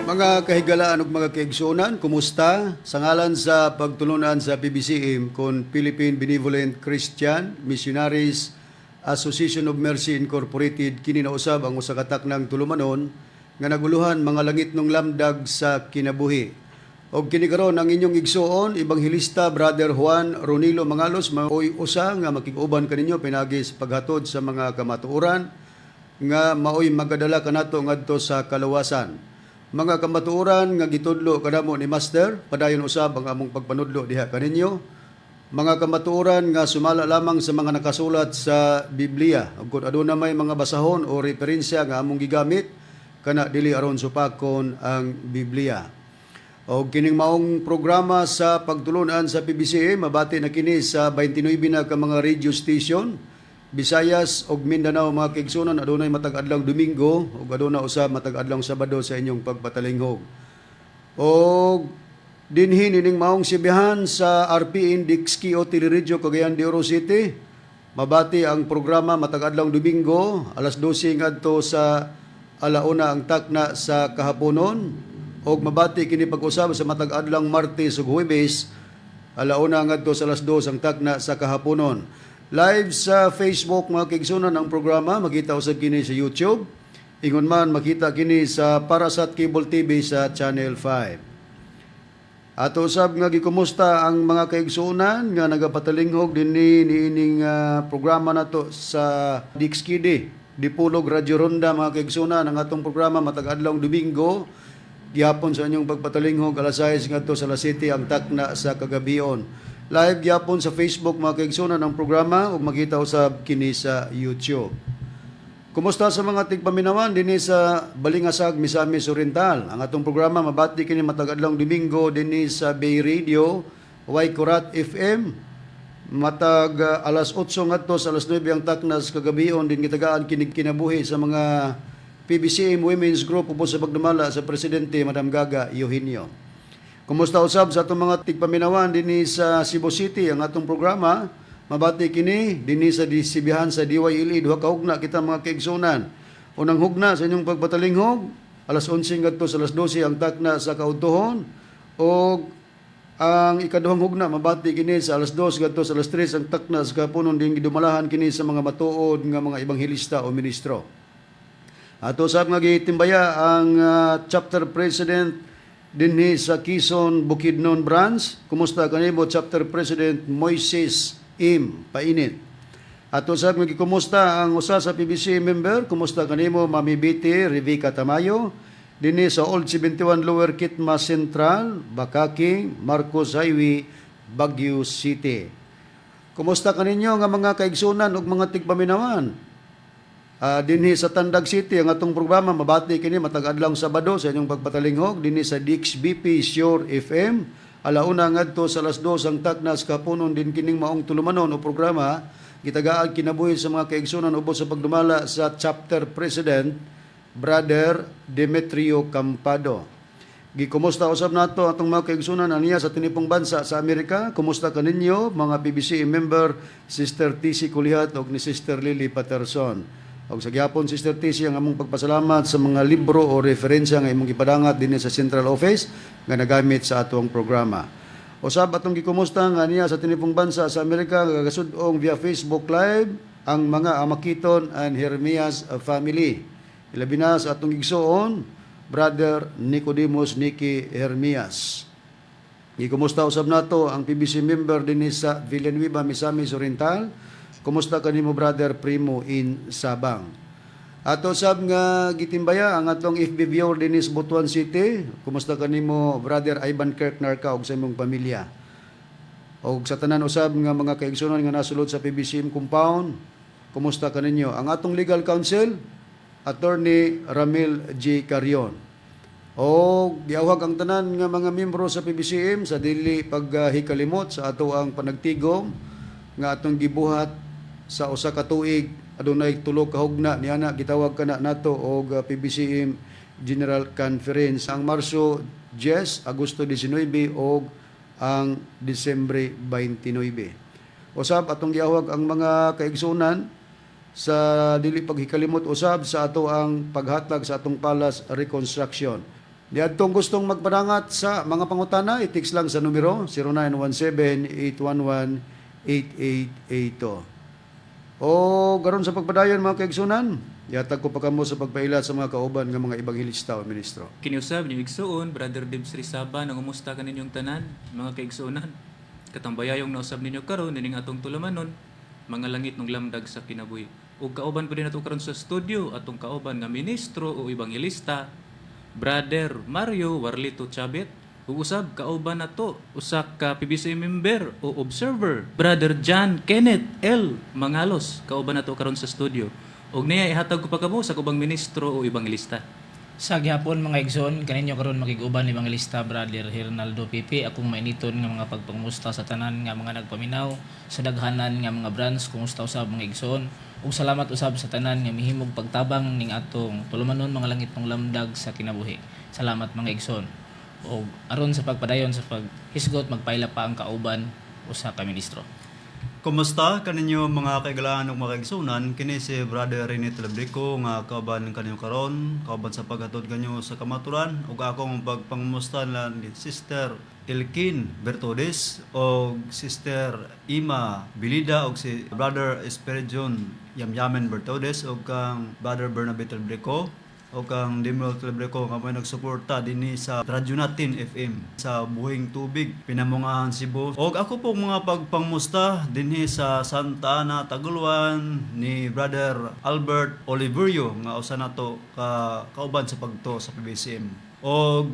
Mga kahigalaan ug mga kaigsuonan, kumusta? Sa ngalan sa pagtulunan sa PBCM kon Philippine Benevolent Christian Missionaries Association of Mercy Incorporated, kini na usab ang usa ka taknang tulumanon nga naguluhan mga langitnong lamdag sa kinabuhi. Og kini karon ang inyong igsuon, Ebanghelista Brother Juan Ronilo Mangalos, maoy usa nga makig-uban kaninyo pinaagi sa paghatod sa mga kamatuoran nga maoy magadala kanato ngadto sa kaluwasan. Mga kamatuoran nga gitudlo kanamo ni Master, padayon usab ang among pagpanudlo diha kaninyo. Mga kamatuoran nga sumala lamang sa mga nakasulat sa Biblia. Ug kung aduna may mga basahon o referensya nga among gigamit, kana dili aron supakon ang Biblia. Og kining maong programa sa pagtulunan sa PBCM, mabati na kini sa 29 na ka mga radio station. Visayas ug Mindanao, mga kaigsuonan, adunay matag adlaw Domingo ug aduna usab matag adlaw Sabado sa inyong pagpatalinghog. Og dinhi nining maong sibihan sa RPN DXKO Teleradyo, Cagayan de Oro City, mabati ang programa matag adlaw Domingo, alas 12 ngadto sa alauna ang takna sa kahaponon, ug mabati kini pag-usab sa matag adlaw Martes ug Huwebes, alauna ngadto sa alas 2 ang takna sa kahaponon. Live sa Facebook, mga kaigsuonan, ang programa, makita usab kini sa YouTube. Ingon man makita kini sa Parasat Cable TV sa Channel 5. Ato usab nga gikumusta ang mga kaigsuonan nga nagapatalinghog dinhi niining programa nato sa DXKD, Dipolog Radio Ronda, mga kaigsuonan. Ang atong programa matag adlaw Domingo gihapon sa inyong pagpatalinghog, alas 6 ngadto sa alas 7 ang takna sa kagabion. Live gihapon sa Facebook, mga kaigsuonan, ang programa ug makita usab kini sa YouTube. Kumusta sa mga tigpaminawan dinhi sa Balingasag, Misamis Oriental? Ang atong programa mabati kini matag adlaw Domingo dinhi sa Bay Radio, Waikurat FM. Matag alas 8 ngadto sa alas 9 ang taknas kagabion din gitagaan kinig kinabuhi sa mga PBCM Women's Group ubos sa pagdumala sa presidente, Madam Gaga Eugenio. Kumusta usab sa atong mga tigpaminawan dinhi sa Cebu City? Ang atong programa mabati kini dinhi sa disibihan sa DYLE. Duha ka hugna kita, mga kaigsuonan. Unang hugna sa inyong pagpatalinghog, alas 11 ngadto sa alas 12 ang takna sa kaudtohon, ug ang ikaduhang hugna mabati kini sa alas 2 ngadto sa alas 3 ang takna sa kapunon din gidumalahan kini sa mga matuod nga mga ebanghelista o ministro. Ato sab nga gitimbaya ang chapter president dinhi sa Quezon Bukidnon branch. Kumusta kanimo, Chapter President Moises M. Painit? Ato sab nga gikumusta ang usa sa PBC member. Kumusta kanimo, Mami Biti Revica Tamayo, dinhi sa Old 71 Lower Kitma Central, Bakaki, Marcos Highway, Baguio City. Kumusta kaninyo nga mga kaigsunan ug mga tigpaminawan? Dinhi sa Tandag City, ang atong programa mabati kini matag adlaw Sabado sa inyong pagpatalinghog dinhi sa DXBP Sure FM, alauna ngadto sa alas 2 ang taknas kapunon din kining maong tulumanon o programa gitagaan kinabuhi sa mga kaigsunan ubos sa pagdumala sa chapter president, Brother Demetrio Campado. Gikumusta usab nato atong mga kaigsunan aniya sa tinipong bansa sa Amerika. Kumusta kaninyo mga PBC member, Sister TC Kulihat ug ni Sister Lily Patterson? Og sa gyapon, Sister TC, ang among pagpasalamat sa mga libro o referensya nga imong gipadangat dinhi sa Central Office nga nagamit sa atong programa. Usab atong gikumusta nga niya sa tinipong bansa sa Amerika gagasud-ong via Facebook Live ang mga Amakiton and Hermias family. Ilabi na sa atong igsuon, Brother Nicodemus Nicky Hermias. Gikumusta usab nato ang PBC member dinhi sa Villanueva, Misamis Oriental. Kumusta kanimo, Brother Primo in Sabang? Ato sab nga gitimbaya ang atong FB viewer dinhi sa Butuan City. Kumusta kanimo, Brother Ivan Kirk Narca ug sa imong pamilya? Og sa tanan usab nga mga kaigsuonan nga nasulod sa PBCM compound, kumusta kaninyo? Ang atong legal counsel, Attorney Ramil G. Carion. O giawhag ang tanan nga mga miyembro sa PBCM sa dili paghikalimot sa ato ang panagtigom nga atong gibuhat sa usa ka tuig, adunay tulo ka hugna niana, gitawag kana nato og PBCM General Conference ang Marso 10, Agosto 19 og ang Disyembre 29. Usab atong giawhag ang mga kaigsunan sa dili paghikalimot usab sa ato ang paghatag sa atong palace reconstruction. Niadtong gustong magpadangat sa mga pangutana, i-text lang sa numero 0917-811-8882. O garon sa pagpadayon, mga kaigsunan, yatag ko pa kamo sa pagpailat sa mga kauban nga mga ebanghilista o ministro. Kiniusab ni igsuon, Brother Dibs Rizaba, nangumusta kaninyong tanan, mga kaigsuonan. Katambayayong nausab ninyo karon nining atong tulumanon, mga langit ng lamdag sa kinabuhi. Ug kauban pa din ato karon sa studio atong kauban nga ministro o ebanghelista, Brother Mario Warlito Chabet. Ug usab kauban nato usa ka PBC member o observer, Brother John Kenneth L. Mangalos, kauban nato karon sa studio. Ug niya ihatag ko pa kamo sa kubang ministro o ebanghelista. Sa gihapon, mga igsoon, kaninyo karon makig-uban ni Evangelista Brother Hernaldo Pipi. Akong mainiton nga mga pagpangusta sa tanan nga mga nagpaminaw sa daghanan nga mga branch. Kumusta usab, mga igsoon, ug salamat usab sa tanan nga mihimog pagtabang ning atong tulumanon, mga langit ng lamdag sa kinabuhi. Salamat, mga igsoon. Ug aron sa pagpadayon sa paghisgot, magpaila pa ang kauban usa ka ministro. Kumusta kaninyo, mga kaigalaan ug mga kaigsunan? Kini si Brother Rene Telebrico nga kauban kanyo karon, kauban sa paghatod kanyo sa kamaturan, ug akong pagpangumusta na ni Sister Elkin Bertodes og Sister Ima Bilida og si Brother Esperidion Yamyamen Bertodes og kang Brother Bernabe Telebrico o kang Demuel Telebrico nga may nagsuporta dinhi sa Radyo Natin FM sa Buhing Tubig, Pinamungahan, Cebu. Og ako po mga pagpangmusta dinhi sa Santa Ana, Taguluan, ni Brother Albert Oliverio nga usa nato ka kauban sa pagtuo sa PBCM. Og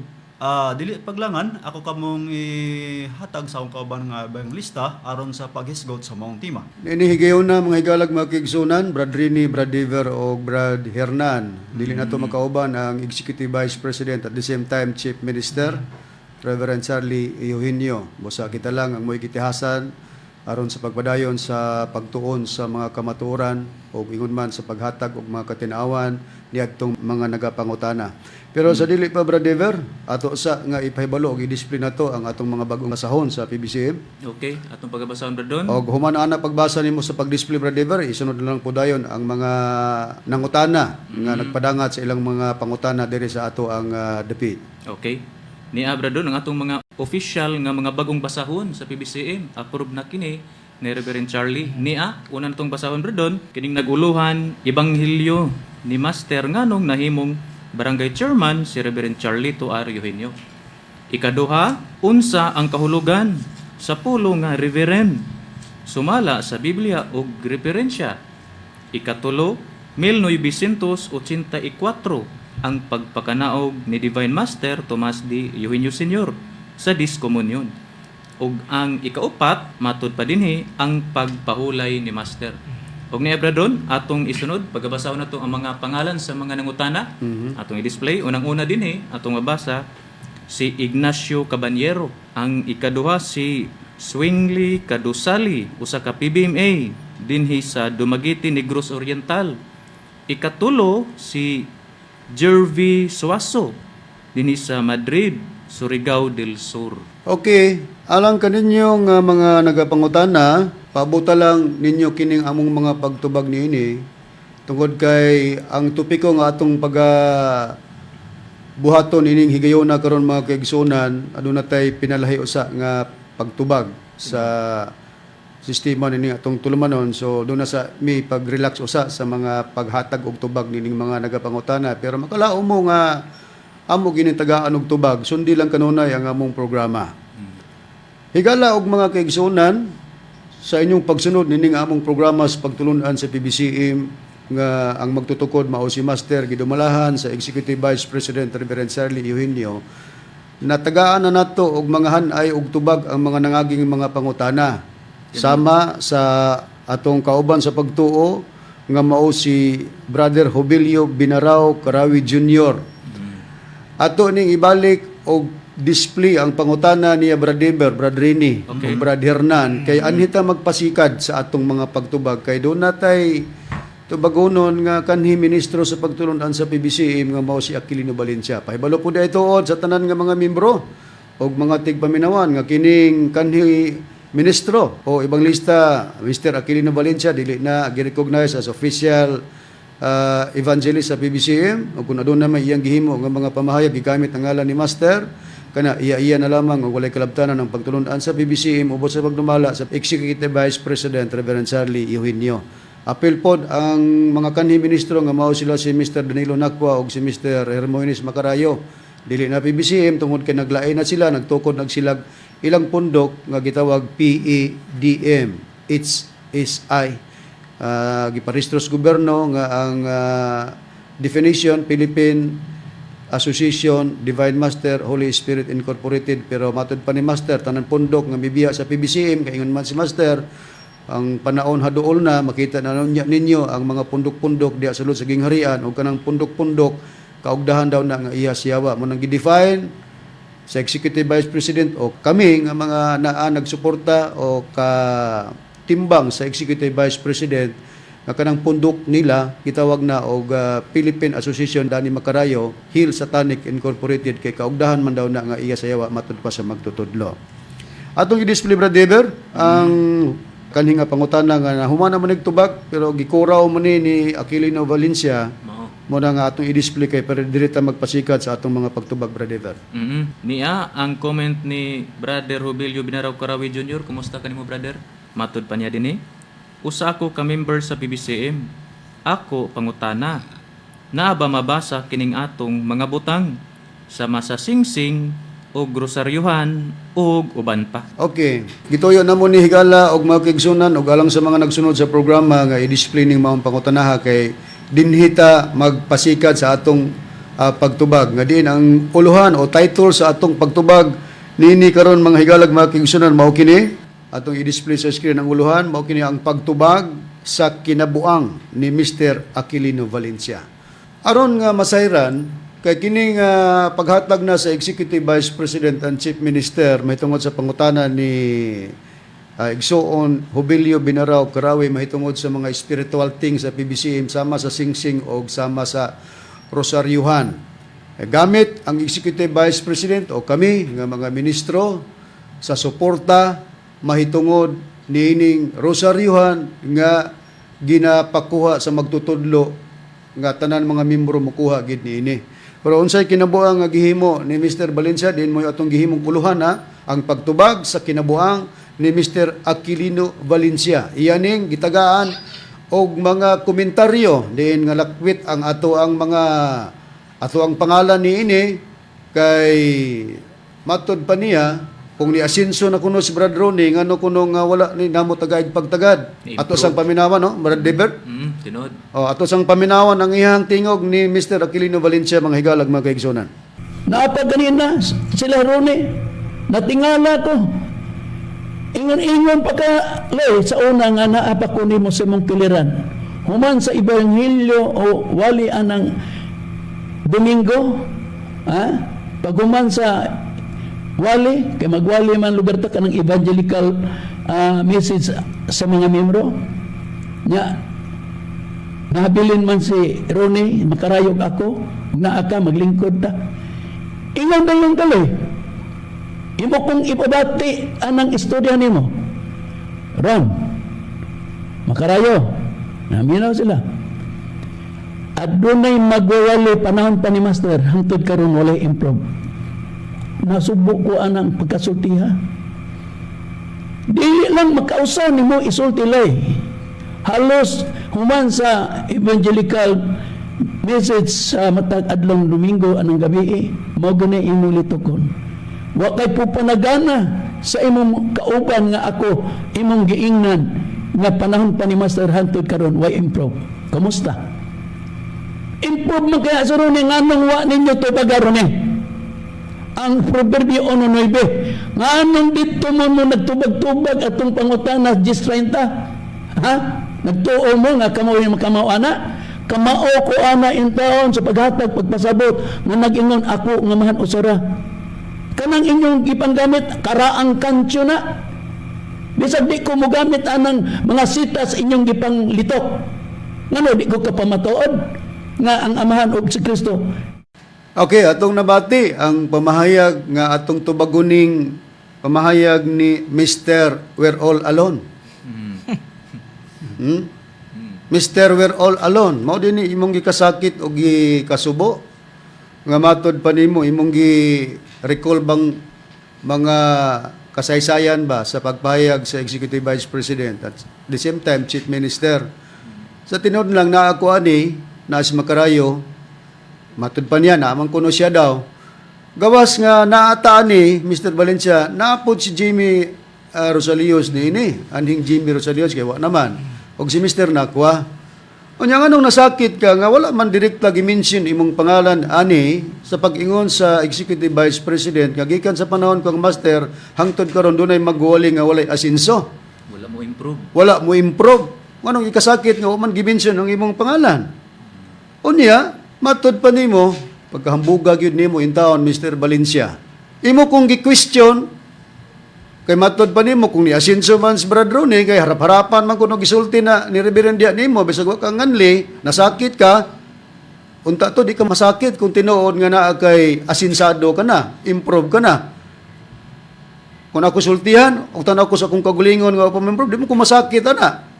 dili paglangan, ako kamong ihatag sa akong kauban nga ebanghilista aron sa paghisgot sa maong tema. Ini higayon na, mga higalag, mga kaigsunan, Brad Rini, Brad Dever o Brad Hernan. Dili nato makauban ang Executive Vice President, at the same time Chief Minister, Reverend Charlie Eugenio. Busa kita lang ang mo'y gitihasan aron sa pagpadayon sa pagtuon sa mga kamatuoran o ingon man sa paghatag og mga katinawan niadtong mga nagapangutana. Pero sa dili pa, Brad Dever, ato sa nga ipahibalo og i-display nato ang atong mga bagong basahon sa PBCM. Okay, atong pagabasahon, Brad Don. Og human ana pagbasa nimo sa pag-display, Brad Dever, isunod na lang po dayon ang mga nangutana nga nagpadangat sa ilang mga pangutana diri sa ato ang dapit. Okay. Ni Brad Don, ang atong mga official nga mga bagong basahon sa PBCM. Approve na kini ni Reverend Charlie. Nia, una natong basahon, Brad Don, kining naguluhan, Ebanghelyo ni Master nganong nahimong barangay chairman si Reverend Charlie R. Eugenio. Ikaduha, unsa ang kahulugan sa pulong nga reverend sumala sa Biblia og referensya. Ikatulo, 1984 ang pagpakanaog ni Divine Master Tomas D. Eugenio Sr. sa Discomunion. Ug ang ikaupat, matud pa dinhi ang pagpahulay ni Master. Ug ni Brad Don, atong isunod, pagabasahon nato ang mga pangalan sa mga nangutana. Atong i-display unang-una dinhi, atong mabasa si Ignacio Caballero. Ang ikaduha, si Swingley Kadusali, usa ka PBMA dinhi sa Dumaguete, Negros Oriental. Ikatulo, si Jervy Suazo dinhi sa Madrid, Surigao del Sur. Okay, alang kaninyo nga mga nagapangutana, pabuta lang ninyo kining among mga pagtubag niini tungod kay ang topiko nga atong pag buhaton ining higayona karon, mga kaigsunan, aduna tay pinalahi usa nga pagtubag sa sistema nining atong tulumanon. So doon na sa mi pag-relax usa sa mga paghatag og tubag nining mga nagapangutana, pero makalaom mo nga amo gining tagaan og tubag, sundi lang kanunay ang among programa. Higala og mga kaigsunan, sa inyong pagsunod nining among programa sa pagtulunan sa PBCM nga ang magtutukod mao si Master gidumalahan sa Executive Vice President Reverend Charlie Eugenio, natagaan na nato og mga hanay og tubag ang mga nangaging mga pangutana sama sa atong kauban sa pagtuo nga mao si Brother Jobilio Binarao Karawi Jr. Ato ning ibalik og display ang pangutana niya, Brad Deber, Brad Rini, ug Brad Hernan, kay anhi ta magpasikad sa atong mga pagtubag kay doon natay tubagonon nga kanhi ministro sa pagtulunan sa PBCM nga mao si Aquilino Valencia. Pahibalo po tuod sa tanan nga mga membro og mga tigpaminawan nga kining kanhi ministro o ebanghilista Mr. Aquilino Valencia dili na gi-recognize as official evangelist sa PBCM o kung aduna may iyang gihimo nga mga pamahayag gigamit ang ngalan ni Master, kana iya-iya na lamang ug walay kalabtanan ng pagtulun-an sa PBCM ubos sa pagdumala sa Executive Vice President Reverend Charlie Eugenio. Apil pod ang mga kanhi ministro nga mao sila si Mr. Danilo Nakwa ug si Mr. Hermoines Macarayo. Dili na PBCM tungod kay naglain na sila, nagtukod nagsilag ilang pundok nga gitawag PEDM. It's SI. Giparehistro sa gobyerno nga ang definition, Philippine Association Divine Master Holy Spirit Incorporated, pero matod pa ni Master, tanan pundok nga mibiya sa PBCM, kay ingon man si Master, ang panahon haduol na, makita na ninyo ang mga pundok-pundok diha sulod sa gingharian ug kanang pundok-pundok kaugdahan daw na nga iya siyawa mo nang gi-define sa Executive Vice President o kami nga mga naa nagsuporta o ka timbang sa Executive Vice President nga kanang pundok nila gitawag na og Philippine Association Dani Macarayo Hill Satanic Incorporated, kay kaugdahan man daw na nga iya sayawa matud pa sa magtutudlo. Atong i-display, Brad Dever, ang kanhi nga pangutana nga nahuman na man nagtubag pero gikuraw man ni Aquilino Valencia. Mao. Mo na nga atong i-display kay pero diri ta magpasikat sa atong mga pagtubag, Brad Dever. Niya ang comment ni Brother Rubilio Binaraw Karawi Jr. Kumusta kanimo, brother? Matud pa niya dinhi. Usa ako ka member sa PBCM. Ako pangutana. Naa ba mabasa kining atong mga butang sa masasingsing og rosaryuhan og uban pa? Okay. Gituyo na mo ni higala og mga kaigsunan og alang sa mga nagsunod sa programa nga i-display ning maong pangutanaha kay dinhita magpasikad sa atong pagtubag nga diin ang uluhan o title sa atong pagtubag niini karon, mga higalag, mga kaigsunan, mao kini atong i-display sa screen. Ang uluhan mao kini, ang pagtubag sa kinabuang ni Mr. Aquilino Valencia. Aron nga masayran kay kini nga paghatag na sa Executive Vice President and Chief Minister mahitungod sa pangutana ni Igsoon Jubilio Binaraw Karawi mahitungod sa mga spiritual things sa PBCM sama sa singsing o sama sa rosaryuhan. Eh, gamit ang Executive Vice President o kami nga mga ministro sa suporta mahitungod niining rosaryuhan nga ginapakuha sa magtutudlo nga tanan mga membro mokuha gid niini. Pero unsay kinabuang nga gihimo ni Mr. Valencia din mo atong gihimong uluhan ha, ang pagtubag sa kinabuang ni Mr. Aquilino Valencia. Iyaning gitagaan og mga komentaryo din nga lakwit ang ato ang mga ato ang pangalan niini, kay matod pa niya, kung ni asinso na kuno si Brad Ronnie, ngano kuno nga wala ni namo tagaid pagtagad. Ato sang paminawan, no, Brad Debert? Tinuod. Oh, ato sang paminawan ang iyang tingog ni Mr. Aquilino Valencia, mga higalag, mga kaigsunan. Naapa ganina sila Rone. Natingala ko. Ingon-ingon pa ka, Lay, sa una nga naa pa ko nimo sa imong kiliran. Human sa ebanghelyo o wali anang Domingo, ha? Paghuman sa wali, kay magwali man lugar ta kanang evangelical message sa mga membro. Nya, nahabilin man si Ronnie, makarayog ako, naa ka, maglingkod ta. Ingon dayon kaloy. Imo kong ipabati anang istorya nimo. Ron, makarayo. Naminaw sila. At dunay magwawali panahon pa ni Master, hangtod karon walay improve. Nasubo ko anang pagkasultiha. Dili lang makausa nimo isulti, lay. Halos human sa evangelical message sa matag adlong Domingo anang gabi, eh, mao gani imong litukon. Wa kay pupanagana sa imong kauban nga ako imong giingnan nga panahon pa ni Master hantod karon way improve. Kumusta? Improve man kaya sa Ronnie, nganong wa ninyo tubaga, Ronnie? Ang Proverbio 1.9, nganong dito mo mo nagtubag-tubag atong pangutana 10.30? Ha? Nagtuo mo nga kamao yung kamao ana? Kamao ko ana in taon sa paghatag pagpasabot nga nag-ingon ako nga mahan usara. Kanang inyong gipanggamit karaang kantyo na. Bisag di ko mogamit anang mga sitas inyong gipanglitok. Ngano di ko kapamatuod nga ang Amahan og si Kristo? Okay, atong nabati ang pamahayag nga atong tubaguning pamahayag ni Mr. We're All Alone. Mr. We're All Alone, mao din ni imong gikasakit o gikasubo nga matod pa nimo imong gi recall bang mga kasaysayan ba sa pagpahayag sa Executive Vice President at the same time Chief Minister. Sa tinuod lang na ako ani na si Makarayo, matud pa niya naamang kuno siya daw. Gawas nga naataan ni Mr. Valencia, naapod si Jimmy Rosalios ni ini. Anhing Jimmy Rosalios kay wa naman. Og si Mr. Nakwa. Unya nganong nasakit ka nga wala man direkta gi-mention imong pangalan ani sa pag-ingon sa Executive Vice President nga gikan sa panahon kang master hangtod karon dunay magwali nga walay asinso? Wala mo improve. Wala mo improve. Nganong ikasakit nga wa man gi-mention ang imong pangalan? Unya, matod pa nimo, pagkahambuga gyud nimo in town, Mr. Valencia. Imo kong gi-question, kay matod pa nimo kung niasinso man si Brad Ronnie, kay harap-harapan man kuno gisulti na ni Reverend diya nimo, bisag wa ka nganli, nasakit ka, unta to di ka masakit kung tinuod nga naa kay asinsado ka na, improve ka na. Kung ako sultihan, o tanaw ko sa akong kagulingon nga pa improve, di mo ko masakit ana.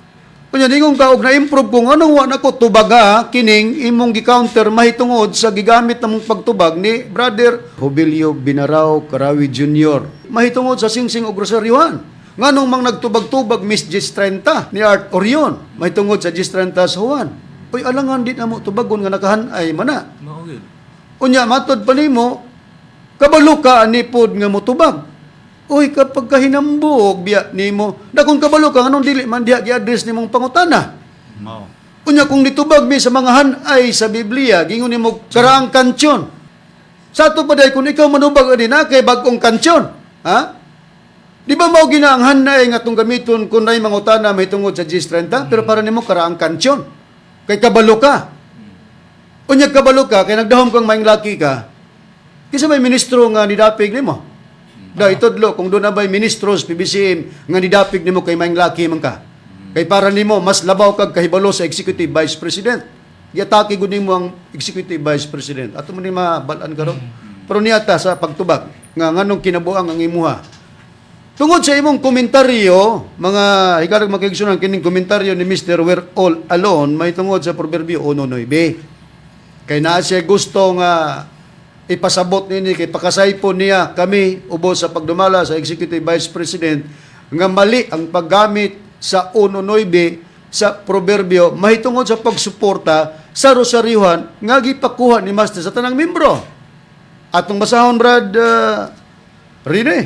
Kunya dingon ka og na-improve kung anong wa nako tubaga kining imong gi-counter mahitungod sa gigamit namong pagtubag ni Brother Jubilio Binarao Karawi Jr. mahitungod sa singsing og rosaryohan. Nganong mang nagtubag-tubag Miss Gis 30 ni Art Orion mahitungod sa Gis 30 sa Juan. Uy, alangan di na mo tubagon nga nakahanay mana. Mao gyud. Unya matod pa nimo kabalo ka ani pod nga motubag. Uy, kapag kahinambog biya nimo, na kung kabalo ka anong dili man diha gi-address nimong pangutana? Mao. Unya kung nitubag mi sa mga hanay sa Biblia, gingon nimo karaang kantsyon. Sa ato pa day kung ikaw manubag ani na kay bag-ong kantsyon, ha? Di ba mao gina ang hanay nga atong gamiton kung nay mangutana mahitungod sa 10:30, pero para nimo karaang kantsyon. Kay kabalo ka. Unya kabalo ka kay nagdahom kang maing laki ka. Kinsa may ministro nga nidapig nimo? Da itudlo kung doon na ba'y ministro sa PBCM nga nidapig nimo kay maing laki man ka. Kay para nimo mas labaw kag kahibalo sa Executive Vice President. Giatake gud nimo ang Executive Vice President. Ato man ni mabal-an karon. Pero niata sa pagtubag nga nganong kinabuang ang imuha. Tungod sa imong komentaryo, mga higarag makigsunan, kining komentaryo ni Mr. We're All Alone, may tungod sa Proverbio 1.9. Kay naa siya gusto nga ipasabot nini kay pakasaypon niya kami ubos sa pagdumala sa Executive Vice President nga mali ang paggamit sa 1.9 sa Proverbio mahitungod sa pagsuporta sa rosaryuhan nga gipakuha ni Master sa tanang membro. Atong basahon, Brad Rene,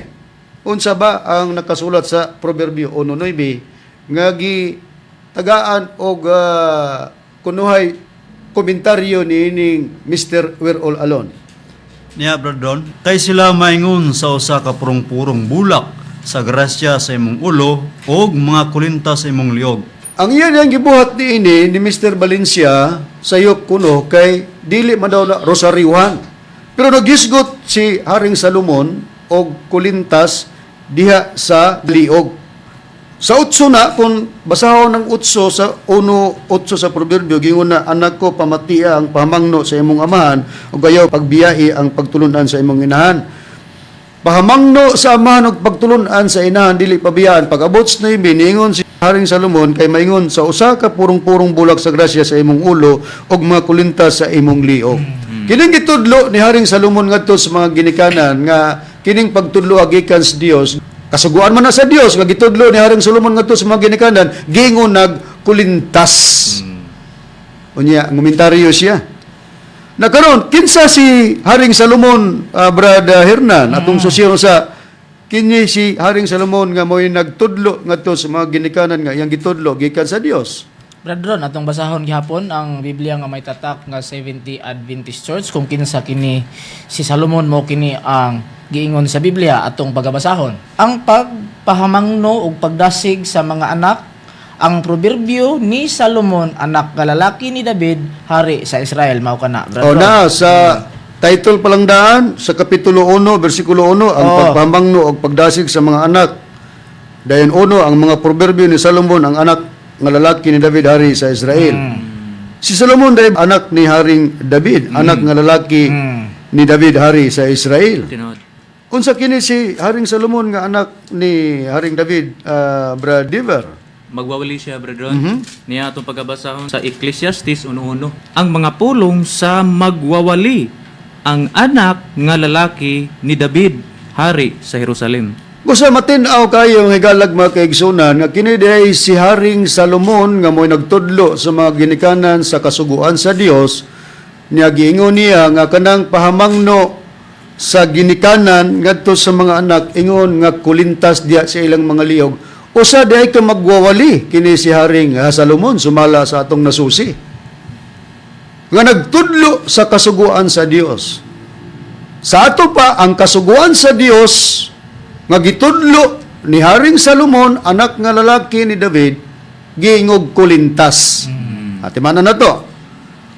unsa ba ang nakasulat sa Proverbio 1.9 nga gitagaan og kunuhay komentaryo niining Mr. We're All Alone? Niya, Brad Ron, kay sila maingon sa usa ka purong-purong bulak sa grasya sa imong ulo og mga kulinta sa imong liog. Ang iyan ang gibuhat ni ini ni Mr. Valencia sayop kuno kay dili man daw na rosaryuhan. Pero nagisgot si Haring Salomon og kulintas diha sa liog. Sa utso na, kung basahon ng utso sa 1:8 sa Proverbio, gingon na, "Anak ko, pamatia ang pahamangno sa imong amahan, ug ayaw pagbiyai ang pagtulunan sa imong inahan." Pahamangno sa amahan ug pagtulunan sa inahan dili pabiyaan. Pag-abot sa 9, niingon si Haring Salomon kay maingon sa usa ka purong-purong bulak sa grasya sa imong ulo ug mga kulinta sa imong liog. Kining gitudlo ni Haring Salomon ngadto sa mga ginikanan nga kining pagtudlo gikan sa Dios. Kasuguan man na sa Dios nga gitudlo ni Haring Solomon ngadto sa mga ginikanan, gingon nagkulintas. Unya, ngomentaryo siya. Na karon, kinsa si Haring Salomon, Brad Hernan, atong susyon sa kini si Haring Salomon nga mo'y nagtudlo ngadto sa mga ginikanan nga iyang gitudlo gikan sa Dios? Brad Ron, atong basahon gihapon ang Biblia nga may tatak nga 70 Adventist Church kung kinsa kini si Salomon mo kini ang giingon sa Biblia atong pagabasahon. Ang pagpahamangno ug pagdasig sa mga anak, ang proverbio ni Salomon, anak nga lalaki ni David, hari sa Israel. Mao kana, Brad O Ron. na sa title pa lang daan sa kapitulo 1 bersikulo 1, ang pagpamangno og pagdasig sa mga anak. Dayon 1, ang mga proverbio ni Salomon, ang anak nga lalaki ni David, hari sa Israel. Si Solomon dahil anak ni Haring David, anak nga lalaki ni David, hari sa Israel. Tinuod. Unsa kini si Haring Solomon nga anak ni Haring David, Brad Diver? Magwawali siya, Brethren. Niya atong pagkabasahon sa Ecclesiastes 1:1. Ang mga pulong sa magwawali, ang anak nga lalaki ni David, hari sa Jerusalem. Gusto matin-aw kayo nga higalag mga kaigsunan nga kini diay si Haring Salomon nga mo'y nagtudlo sa mga ginikanan sa kasuguan sa Dios niya. Giingon niya nga kanang pahamangno sa ginikanan ngadto sa mga anak ingon nga kulintas diya sa ilang mga liog. Usa diay ka magwawali kini si Haring Salomon sumala sa atong nasusi nga nagtudlo sa kasuguan sa Dios. Sa ato pa, ang kasuguan sa Dios nga gitudlo ni Haring Salomon, anak nga lalaki ni David, giingog kulintas. Ati man na to.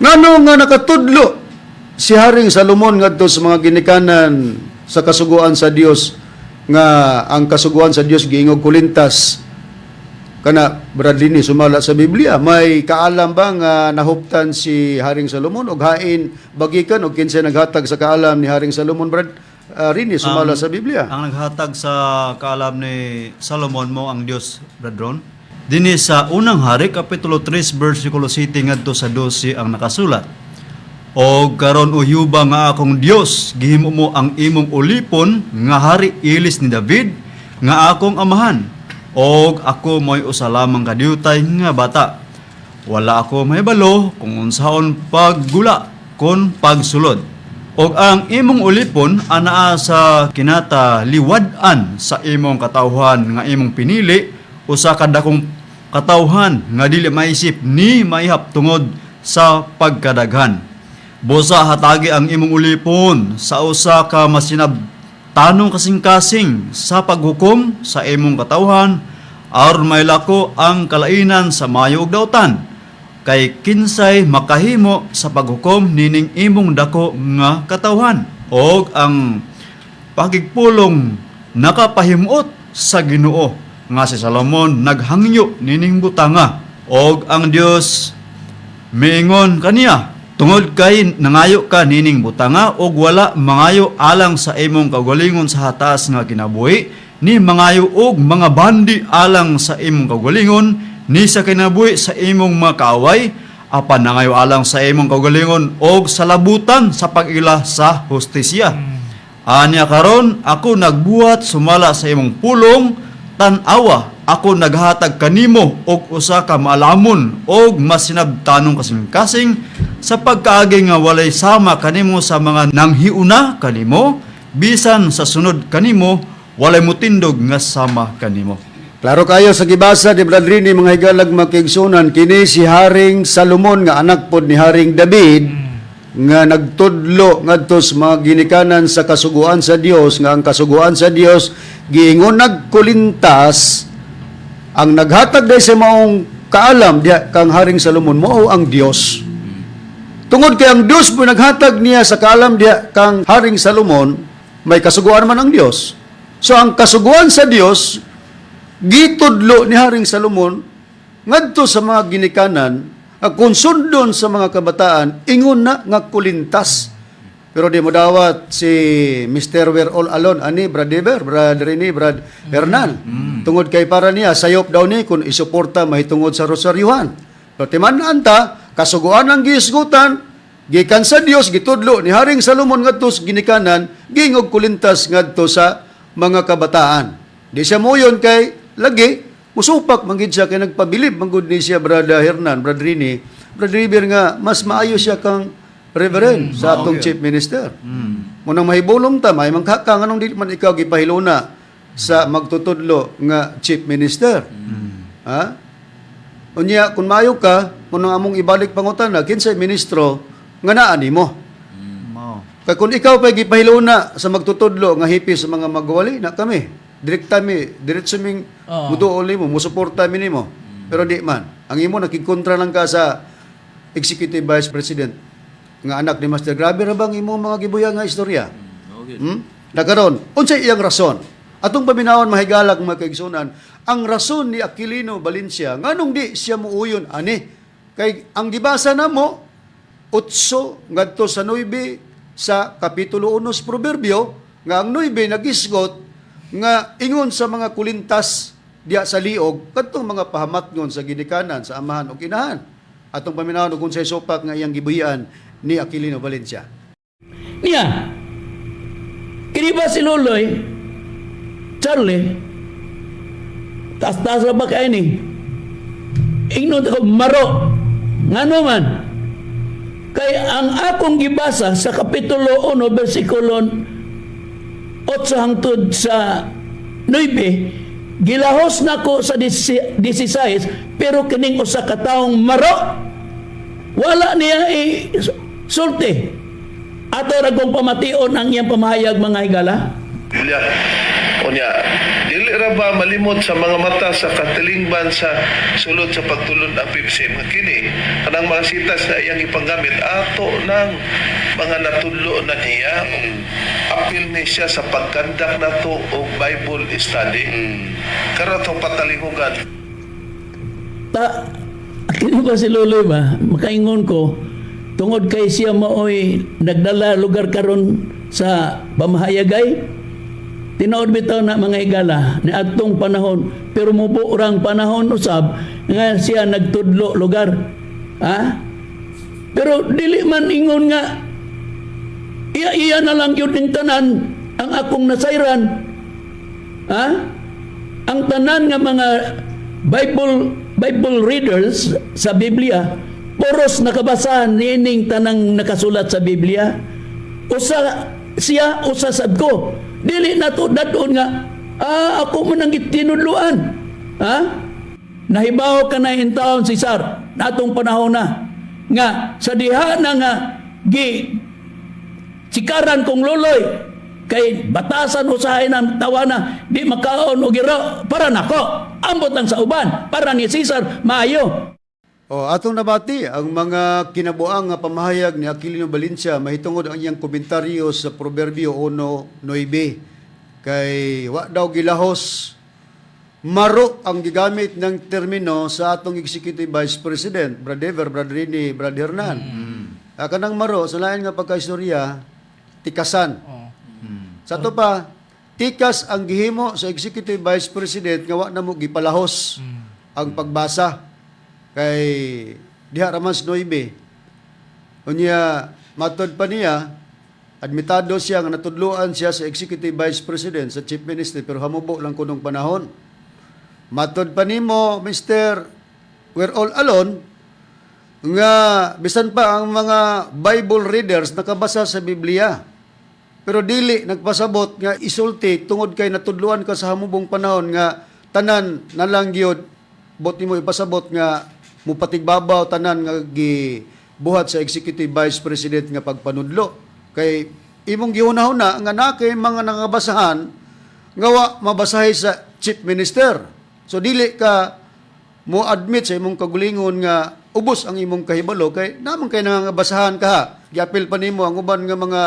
Ngano nga nakatudlo si Haring Salomon ngadto sa mga ginikanan sa kasuguan sa Dios nga ang kasuguan sa Dios giingog kulintas? Kana, Brad Lini, sumala sa Biblia, may kaalam ba nga nahuptan si Haring Salomon og hain bagikan og kinsay naghatag sa kaalam ni Haring Salomon, Brad Rini, sumala sa Biblia? Ang naghatag sa kaalam ni Solomon mo ang Dios, Brad Ron. Dinhi sa Unang Hari kapitulo 3 bersikulo 7 ngadto sa 12 ang nakasulat. "Og karon, o Jehova nga akong Dios, gihimo mo ang imong ulipon nga hari ilis ni David nga akong amahan. Og ako mo'y usa lamang kadiutay nga bata. Wala ako mahibalo kung unsaon paggula kon pagsulod. Og ang imong ulipon anaa sa kinata liwad-an sa imong katawhan nga imong pinili, usa ka dakong katawhan nga dili maisip ni maihap tungod sa pagkadaghan. Busa hatagi ang imong ulipon sa usa ka masinabtanong kasing-kasing sa paghukom sa imong katawhan aron mailako ang kalainan sa maayo ug dautan. Kay kinsay makahimo sa paghukom nining imong dako nga katawhan?" Og ang pakigpulong nakapahimuot sa Ginoo nga si Salomon naghangyo nining butanga. Og ang Dios miingon kaniya, "Tungod kay nangayo ka nining butanga og wala mangayo alang sa imong kaugalingon sa hataas nga kinabuhi, ni mangayo og mga bandi alang sa imong kaugalingon ni sa kinabuhi sa imong mga kaaway, apan nangayo alang sa imong kaugalingon og sa labutan sa pag-ila sa hustisya. Anya karon ako nagbuhat sumala sa imong pulong. Tan-awa, ako naghatag kanimo og usa ka maalamon og masinabtanong kasing-kasing sa pagkaagi nga walay sama kanimo sa mga nanghiuna kanimo, bisan sa sunod kanimo walay mutindog nga sama kanimo." Klaro kayo sa gibasa ni Brad Rini, mga higalag mga kaigsunan, kini si Haring Salomon nga anak pod ni Haring David nga nagtudlo ngadto sa mga ginikanan sa kasuguan sa Dios nga ang kasuguan sa Dios giingon nagkulintas. Ang naghatag day sa maong kaalam diha kang Haring Salomon mao ang Dios. Tungod kay ang Dios po naghatag niya sa kaalam diha kang Haring Salomon, may kasuguan man ang Dios. So ang kasuguan sa Dios gitudlo ni Haring Salomon ngadto sa mga ginikanan nga kung sundon sa mga kabataan ingon na nga kulintas. Pero di mo dawat si Mr. We're All Alone ani, Brad Eber, Brad Rene, Brad Hernan. Tungod kay para niya sayop daw ni kung isuporta mahitungod sa rosaryuhan. Pero timan ta, kasuguan ang gihisgutan gikan sa Dios, gitudlo ni Haring Salomon ngadto sa ginikanan, gingog kulintas ngadto sa mga kabataan. Di siya moyon kay lagi musupak man gid siya kay nagpabilib man gud ni siya, Brad Hernan, Brad Rini, Brad River, nga mas maayo siya kang Reverend sa atong chief minister. Munang mahibulong ta, may mangkaka nganong dili man ikaw gipahiluna sa magtutudlo nga chief minister. Ha? Unya kung maayo ka, munang among ibalik pangutana, kinsay ministro nga naa nimo? Mao. Kay kung ikaw pa gipahiluna sa magtutudlo nga hipi sa mga magwali na kami, direkta mi, diretso ming muduol nimo, musuporta mi nimo. Pero di man. Ang imo nakigkontra lang ka sa executive vice president nga anak ni Master. Grabe ra bang imong mga gibuya nga istorya? Okay. Nakaron, unsay iyang rason? Atong paminawon, mahigalak mga kaigsunan, ang rason ni Aquilino Valencia nganong di siya muuyon ani kay ang gibasa namo 8 ngadto sa 9 sa kapitulo 1 sa Proverbio nga ang 9 nagisgot nga ingon sa mga kulintas. diha sa liog kadtong mga pahamatngon sa ginikanan sa amahan ug inahan. Atong paminawon og unsay supak nga iyang gibuhian ni Aquilino Valencia. Niya, kini ba si Luloy, Charlie, taas-taas ra ba kay ni? Ingnon ko, maro, ngano man, kay ang akong gibasa sa Kapitulo 1, versikulo 8 hangtod sa 9, gilahos nako sa 16, pero kining usa ka taong maro, wala niya sulti. Ato ra kong pamation ang iyang pamahayag, mga higala. Biblia. Unya, dili ra ba malimot sa mga mata sa katilingban sa sulod sa pagtulon ang PBCM nga kini kanang mga sitas na iyang ipanggamit ato ng mga natudlo na niya, apil ni siya sa pagkandak nato og Bible study karon atong patalihugan. Ta kini ba si Luloy ba makaingon ko tungod kay siya maoy nagdala lugar karon sa pamahayagay? Tinuod bitaw na, mga higala, ni adtong panahon, pero mubo rang panahon usab nga siya nagtudlo lugar, ha, pero dili man ingon nga iya iya na lang yun ning tanan ang akong nasayran, ha. Ang tanan nga mga Bible Bible readers sa Biblia puros nakabasa niining tanang nakasulat sa Biblia. Usa siya, usa sad ko. Dili nato dadon nga ako man ang gitinudluan, ha. Nahibaw ka na intawon si Sar natong panahon na nga sa diha na nga gi sikaran kong Luloy kay batasan usahay ng tawana di makaon og iro para nako, ambot lang sa uban, para ni Cesar maayo. O, atong nabati ang mga kinabuang nga pamahayag ni Aquilino Valencia mahitungod ang iyang komentaryo sa Proverbio 1:9 kay wa daw gilahos, maro ang gigamit ng termino sa atong Executive Vice President, Brad Ever, Brad Rini, Brad Hernan. Ah, kanang maro sa lain nga pagkaistorya, tikasan. Oh. Sa ato pa, tikas ang gihimo sa Executive Vice President nga wa na mo gipalahos ang pagbasa kay diha raman sa 9. Unya, matod pa niya, admitado siya nga natudloan siya sa Executive Vice President, sa Chief Minister, pero hamubo lang kunong panahon. Matod pa nimo, Mr. We're All Alone, nga bisan pa ang mga Bible readers nakabasa sa Biblia. Pero dili nagpasabot nga isulti tungod kay natudluan ka sa hamubong panahon nga tanan na lang gyud bot nimo ipasabot nga mupatigbabaw tanan nga gibuhat sa Executive Vice President nga pagpanudlo. Kay imong gihuna-huna nga na kay mga nangabasahan nga wa mabasahi sa Chief Minister. So dili ka mo admit sa imong kagulingon nga ubos ang imong kahibalo kay naman kay nangangabasahan ka ha. Giapil pa nimo ang uban nga mga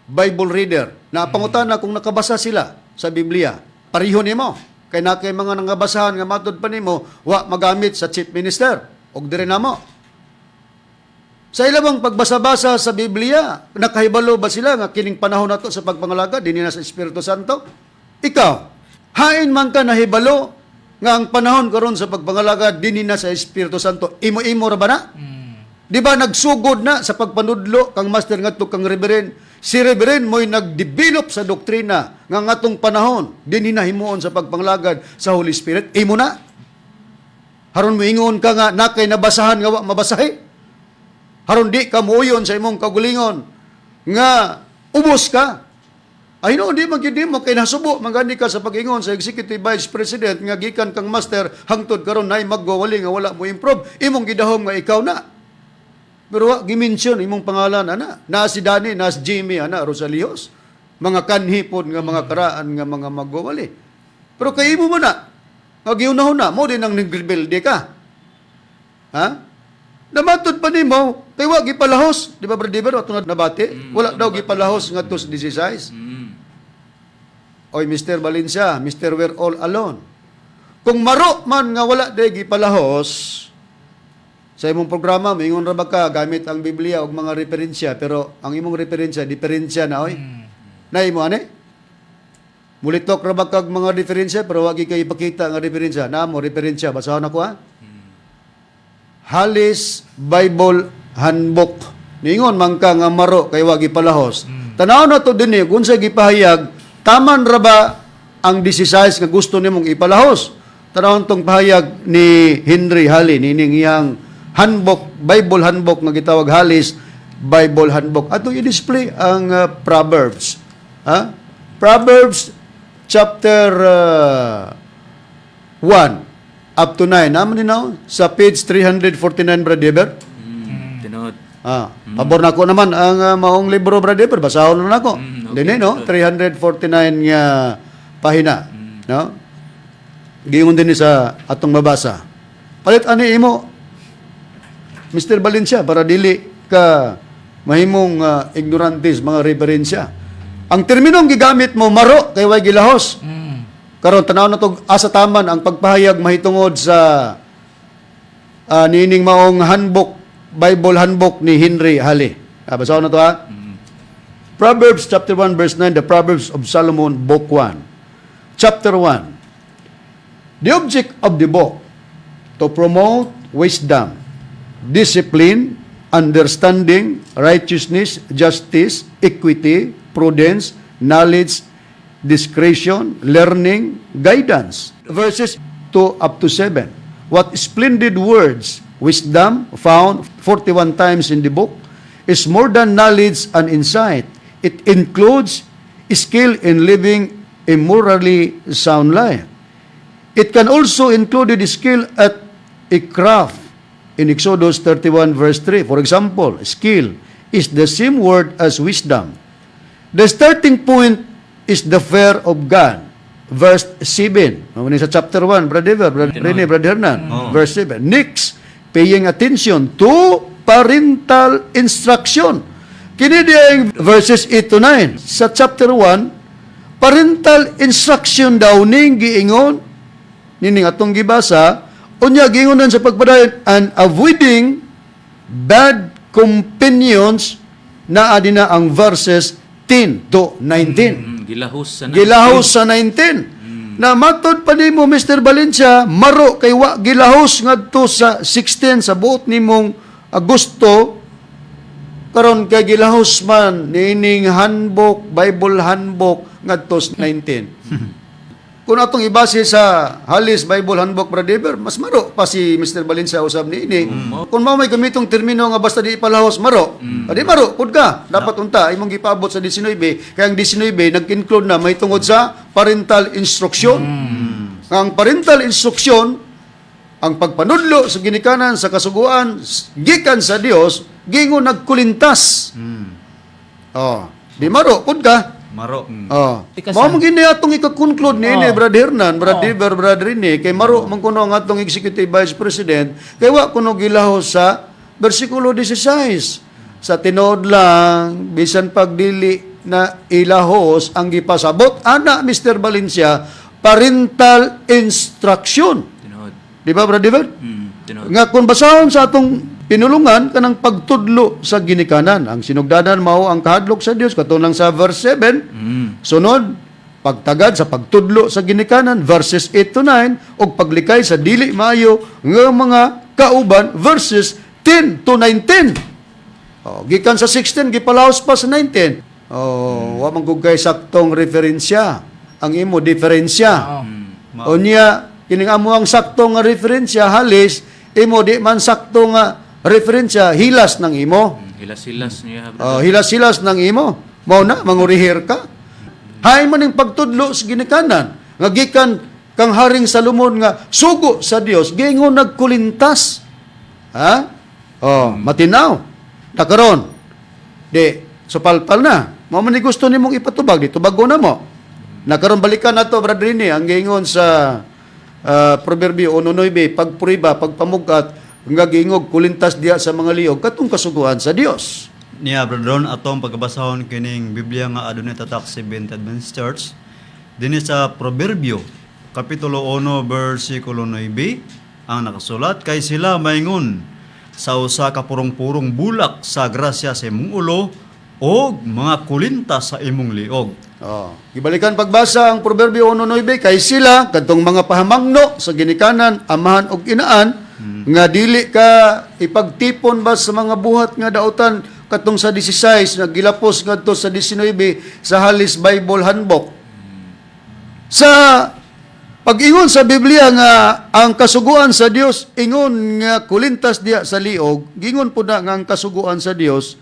Bible reader na pangutana kung nakabasa sila sa Biblia. Pareho nimo kay na kay mga nangabasahan nga matud pa nimo wa magamit sa Chief Minister og dire namo. Sa ilabang pagbasa-basa sa Biblia, nakahibalo ba sila nga kining panahon nato sa pagpangalaga dinhi na sa Espiritu Santo? Ikaw, hain man ka nahibalo nga ang panahon karon sa pagpangalaga dinhi na sa Espiritu Santo, imo-imo ra ba na? Di ba nagsugod na sa pagpanudlo kang master ngadto kang reverend? Si reverend mo'y nagdevelop sa doktrina nga ngatong panahon dinhi na himuon sa pagpanglagad sa Holy Spirit. Imo na. Haron moingon ka nga nakay nabasahan nga wa mabasahi. Haron di ka muuyon sa imong kagulingon nga ubos ka. Ay no, di man gyud mo kay nasubo man gani ka sa pag-ingon sa Executive Vice President nga gikan kang master hangtod karon nay magwawali nga wala mo improve, imong gidahom nga ikaw na. Pero wa gi-mention imong pangalan ana. Na si Danny, na si Jimmy ana Rosalios. Mga kanhi pod nga mga karaan nga mga magwawali. Pero kay imo man na nga giunahuna mo din ang nagrebelde ka. Ha? Namatod pa nimo kay wa gipalahos, di ba, Brother Dever, ato nabati? Wala daw gipalahos ngadto sa 16. Oy, Mr. Valencia, Mr. We're All Alone. Kung maro man nga wala day gipalahos sa imong programa, moingon ra ba ka gamit ang Biblia ug mga referensya, pero ang imong referensya, diferensya na oy. Na imo ani? Mulitok ra ba kag mga referensya pero wagi kay ipakita nga referensya. Naa mo referensya, basahon ako ha. Halley's Bible Handbook. Ningon man ka nga maro kay wagi palahos. Tanaw na to dinhi kung sa gipahayag, taman ra ba ang 16 nga gusto nimong ipalahos? Tanawon tong pahayag ni Henry Halley nining iyang handbook, Bible Handbook nga gitawag Halley's Bible Handbook. Atong i-display ang Proverbs. Ha? Proverbs chapter 1 up to 9. Naman ni now sa page 349, Brother Eber. Tinuod. Ah, pabor nako naman ang maong libro, Brother Eber, basahon na nako. Okay. Dinhi no, 349 nga pahina, no? Giingon din ni sa atong mabasa. Palit ani imo, Mr. Valencia, para dili ka mahimong ignorantes mga referensya. Ang terminong gigamit mo maro kay way gilahos. Karon tanaw na to asa taman ang pagpahayag mahitungod sa niining maong handbook, Bible Handbook ni Henry Halley. Basahon na to ha. Proverbs chapter 1 verse 9, the Proverbs of Solomon, book 1. Chapter 1. The object of the book, to promote wisdom, discipline, understanding, righteousness, justice, equity, prudence, knowledge, discretion, learning, guidance. Verses 2 up to 7. What splendid words! Wisdom, found 41 times in the book, is more than knowledge and insight. It includes skill in living a morally sound life. It can also include the skill at a craft in Exodus 31 verse 3. For example, skill is the same word as wisdom. The starting point is the fear of God. Verse 7. Mao ni sa chapter 1, Brother Ever, Brother Rene, Brother Hernan. Verse 7. Next, paying attention to parental instruction. Kini diyang verses 8 to 9. Sa chapter 1, parental instruction daw ning giingon nining atong gibasa, unya giingonan sa pagpadayon and avoiding bad companions na adina ang verses 10 to 19. Gilahos sa Gilahos sa 19. Na matod pa nimo, Mr. Valencia, maro kay wa gilahos ngadto sa 16 sa buot nimong Agosto. Karon kay gilahos man niining handbook, Bible Handbook ngadto sa 19. Kung atong ibase sa Halley's Bible Handbook, Brother Eber, mas maro pa si Mr. Valencia usab niini. Kung mao may gamitong termino nga basta di ipalahos maro, adi maro pud ka. Dapat unta imong gipaabot sa 19, kay ang 19 nag-include na may tungod sa parental instruction. Nga ang parental instruction, ang pagpanudlo sa ginikanan sa kasuguan gikan sa Dios, gingon nagkulintas. Oh, di maro pud ka. Maro. Oh. Tikas Mao man gini atong ika-conclude niini, Brother Hernan, Brother Iber, Brother Rene, kay maro man kuno ang atong Executive Vice President, kay wa kuno gilahos sa versikulo 16. Sa tinuod lang, bisan pagdili na ilahos ang gipasabot ana Mr. Valencia, parental instruction. Tinuod. Di ba, Brother Iber? Tinuod. Nga kung basahon sa atong pinulungan kanang pagtudlo sa ginikanan, ang sinugdanan mao ang kahadlok sa Dios katunang sa verse 7. Sunod, pagtagad sa pagtudlo sa ginikanan, verses 8 to 9, ug paglikay sa dili maayo nga mga kauban, verses 10 to 19. Oh, gikan sa 16 gipalahos pa sa 19. Oh, wa man gud kay saktong referensya. Ang imo diferensya. Oo. Unya kining amo ang sakto nga referensya halis, imo di man sakto nga referensya, hilas ng imo. Hilas-hilas niya, brother. Oh, hilas-hilas ng imo. Mao na mangurihir ka. Hay man ning pagtudlo sa ginikanan nga gikan kang Haring Salomon nga sugo sa Dios, giingon nagkulintas. Ha? Oh, matinaw. Nakaron. Di supalpal na. Mao man ni gusto nimong ipatubag, di tubago na mo. Nakaron balikan nato, Brother Rene, ang giingon sa Proverbio 1:9, pagpuriba, pagpamugat nga giingog kulintas diha sa mga liog katong kasuguan sa Dios. Niya, Brother Ron, atong pagkabasahon kining Biblia nga adunay tatak Seventh Adventist Church dinhi sa Proverbio kapitulo 1 bersikulo 9 ang nakasulat, kay sila maingon sa usa ka purong-purong bulak sa grasya sa imong ulo og mga kulinta sa imong liog. Oh, gibalikan pagbasa ang Proverbio 1:9 kay sila kadtong mga pahamangno sa ginikanan, amahan og inaan nga dili ka ipagtipon ba sa mga buhat nga dautan katong sa 16 nga gilapos ngadto sa 19 sa Halis Bible Handbook. Sa pag-ingon sa Biblia nga ang kasuguan sa Dios ingon nga kulintas diya sa liog, gingon pud na nga ang kasuguan sa Dios